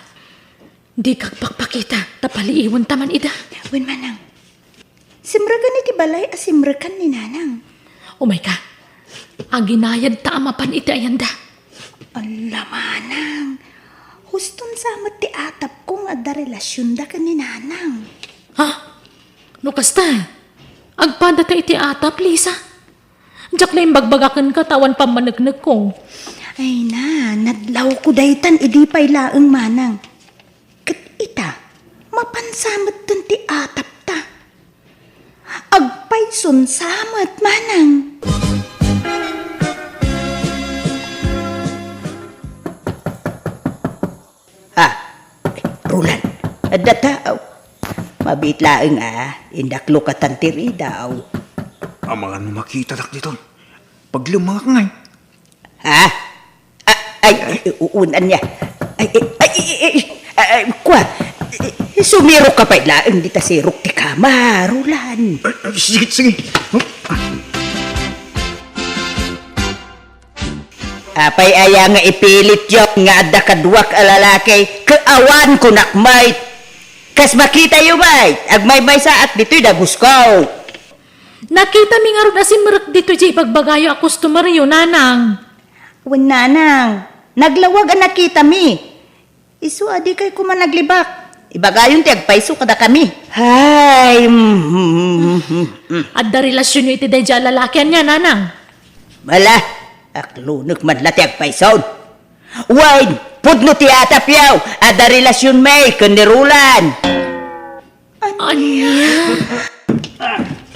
Dika agpakpakita, ta paliiwenta man ida. Wen, Manang. Simrekan iti balay a simrekan ni Nanang. Umayka. Aginayadta a mapan iti ayanda. Alla, Manang. Huston sa met ti atapko nga adda relasionda ken ni Nanang. Ha? No kasta, agpadata iti atap, Lisa? Diak la imbagbaga kenka ta awan pammaneknekko. Ay na, nadlawko daytan idi pay laeng, Manang. Ket ita, mapan sa metten ti atapta. Agpayson sa met, Manang. Ha? Ay, Roland, adda tao. Mabiit laeng a, indaklokatan ti ridaw. Amangan no makitadak ditoy. Paglemmengak ngay. Ha? A-, ay, ay, uun, ania? Ay, ay, ay, ay, ay, ay, ay, kua. Sumirok ka pay laeng dita sirok ti kama, Roland. Ay, ay, sige, sige. Huh? Apay aya nga ipilityo nga adda kaduak a lalaki, ket awan kunak met. Kas makitayo met, agmaymaysaak ditoy dagusko. Nakitami ngarud a simrek ditoy diay ibagbagayo a customeryo, Nanang. Wen, Nanang, naglawag a nakitami. Isu a dikay koma naglibak. Ibagayon ti agpayso kadakami. Hay, mm, mm, mm, mm. Adda relasionyo iti daydiay a lalaki, ania, Nanang? Ala, aklonek man la ti agpayson. Wen, pudno ti atapyo, adda relasionmi ken ni Roland. Ania?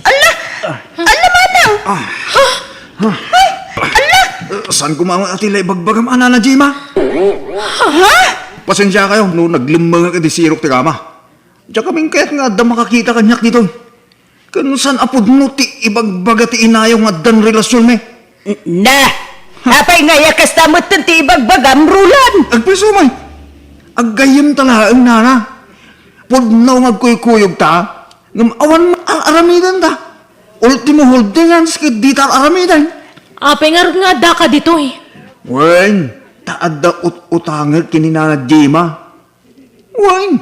Alla! Alla, Manang! Ah. Ha? Ay, alla! Saan koma nga ti la ibagbagam, a Nana Jima? Ha? Pasensiakayo no naglemmengak iti sirok ti kama. Diak amin kayat nga adda makakita kaniak ditoy. Ken saan a pudno ti ibagbaga ti inayo nga addan relasionmi? Na! Apay nga aya kasta metten ti ibagbagam, Roland? Agpayso met. Aggayyemta laeng, Nana. Pudno nga agkuykuyogta, ngem awan met ar-aramidenta. Ultimo holdingans ket dita ar-aramiden. Apay ngarud nga addaka ditoy? Wen, ta adda ut-utangek ken ni Nana Jima. Wen,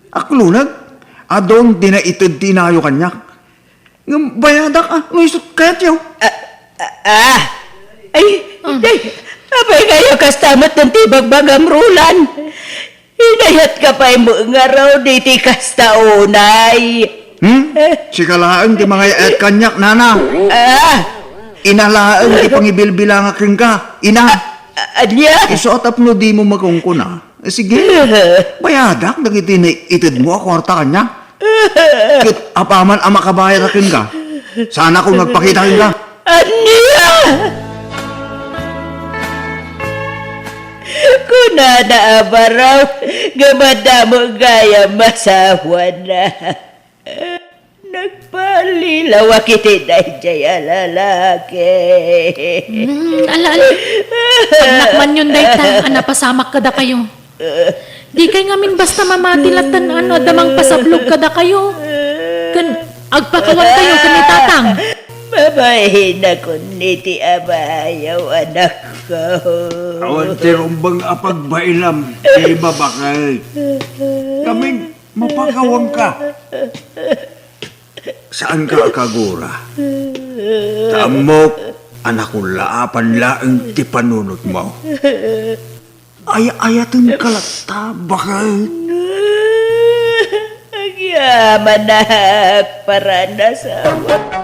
aklonek, adun ti naited ti inayo kaniak. Ngem bayadak a, no isut kayatyo. Ah, ah, ah. Ay, ah. Ay, apay kayo kasta met ti ibagbagam, Roland? Inayatka pay met ngarud iti kasta unay. Hmm? Sika laeng ti mangay-ayat kaniak, Nana. Ah. Ina laeng ti pangibilbilangak kenka, ina. Ah, ah, ania? Isu a tapno dimo makunkuna. Eh, sige. Bayadak dagiti naitedmo a kuarta kaniak. Ket apaman a makabayad kenka, saanakon nga agpakita kenka. Ania? Kunana a baro nga madamo gayam masawana. Nagpalilawak iti daydiay a lalaki. Hmm, ala, ala. Annakmanyon dayta a napasamak kadakayo. Dikay ngamin basta mamati latta no adda mangpasablog kadakayo. Ken agpakawankayo ken ni Tatang. Mabainakon iti amayo, anakko. Awan ti rumbeng a pagbainam, Jima, baket. Ngamin, mapakawanka. Saanka a kagura. Ta ammok a nakullaapan laeng ti panunotmo. Ay-ayatenka latta, baket. Agyamanak, paranasawa.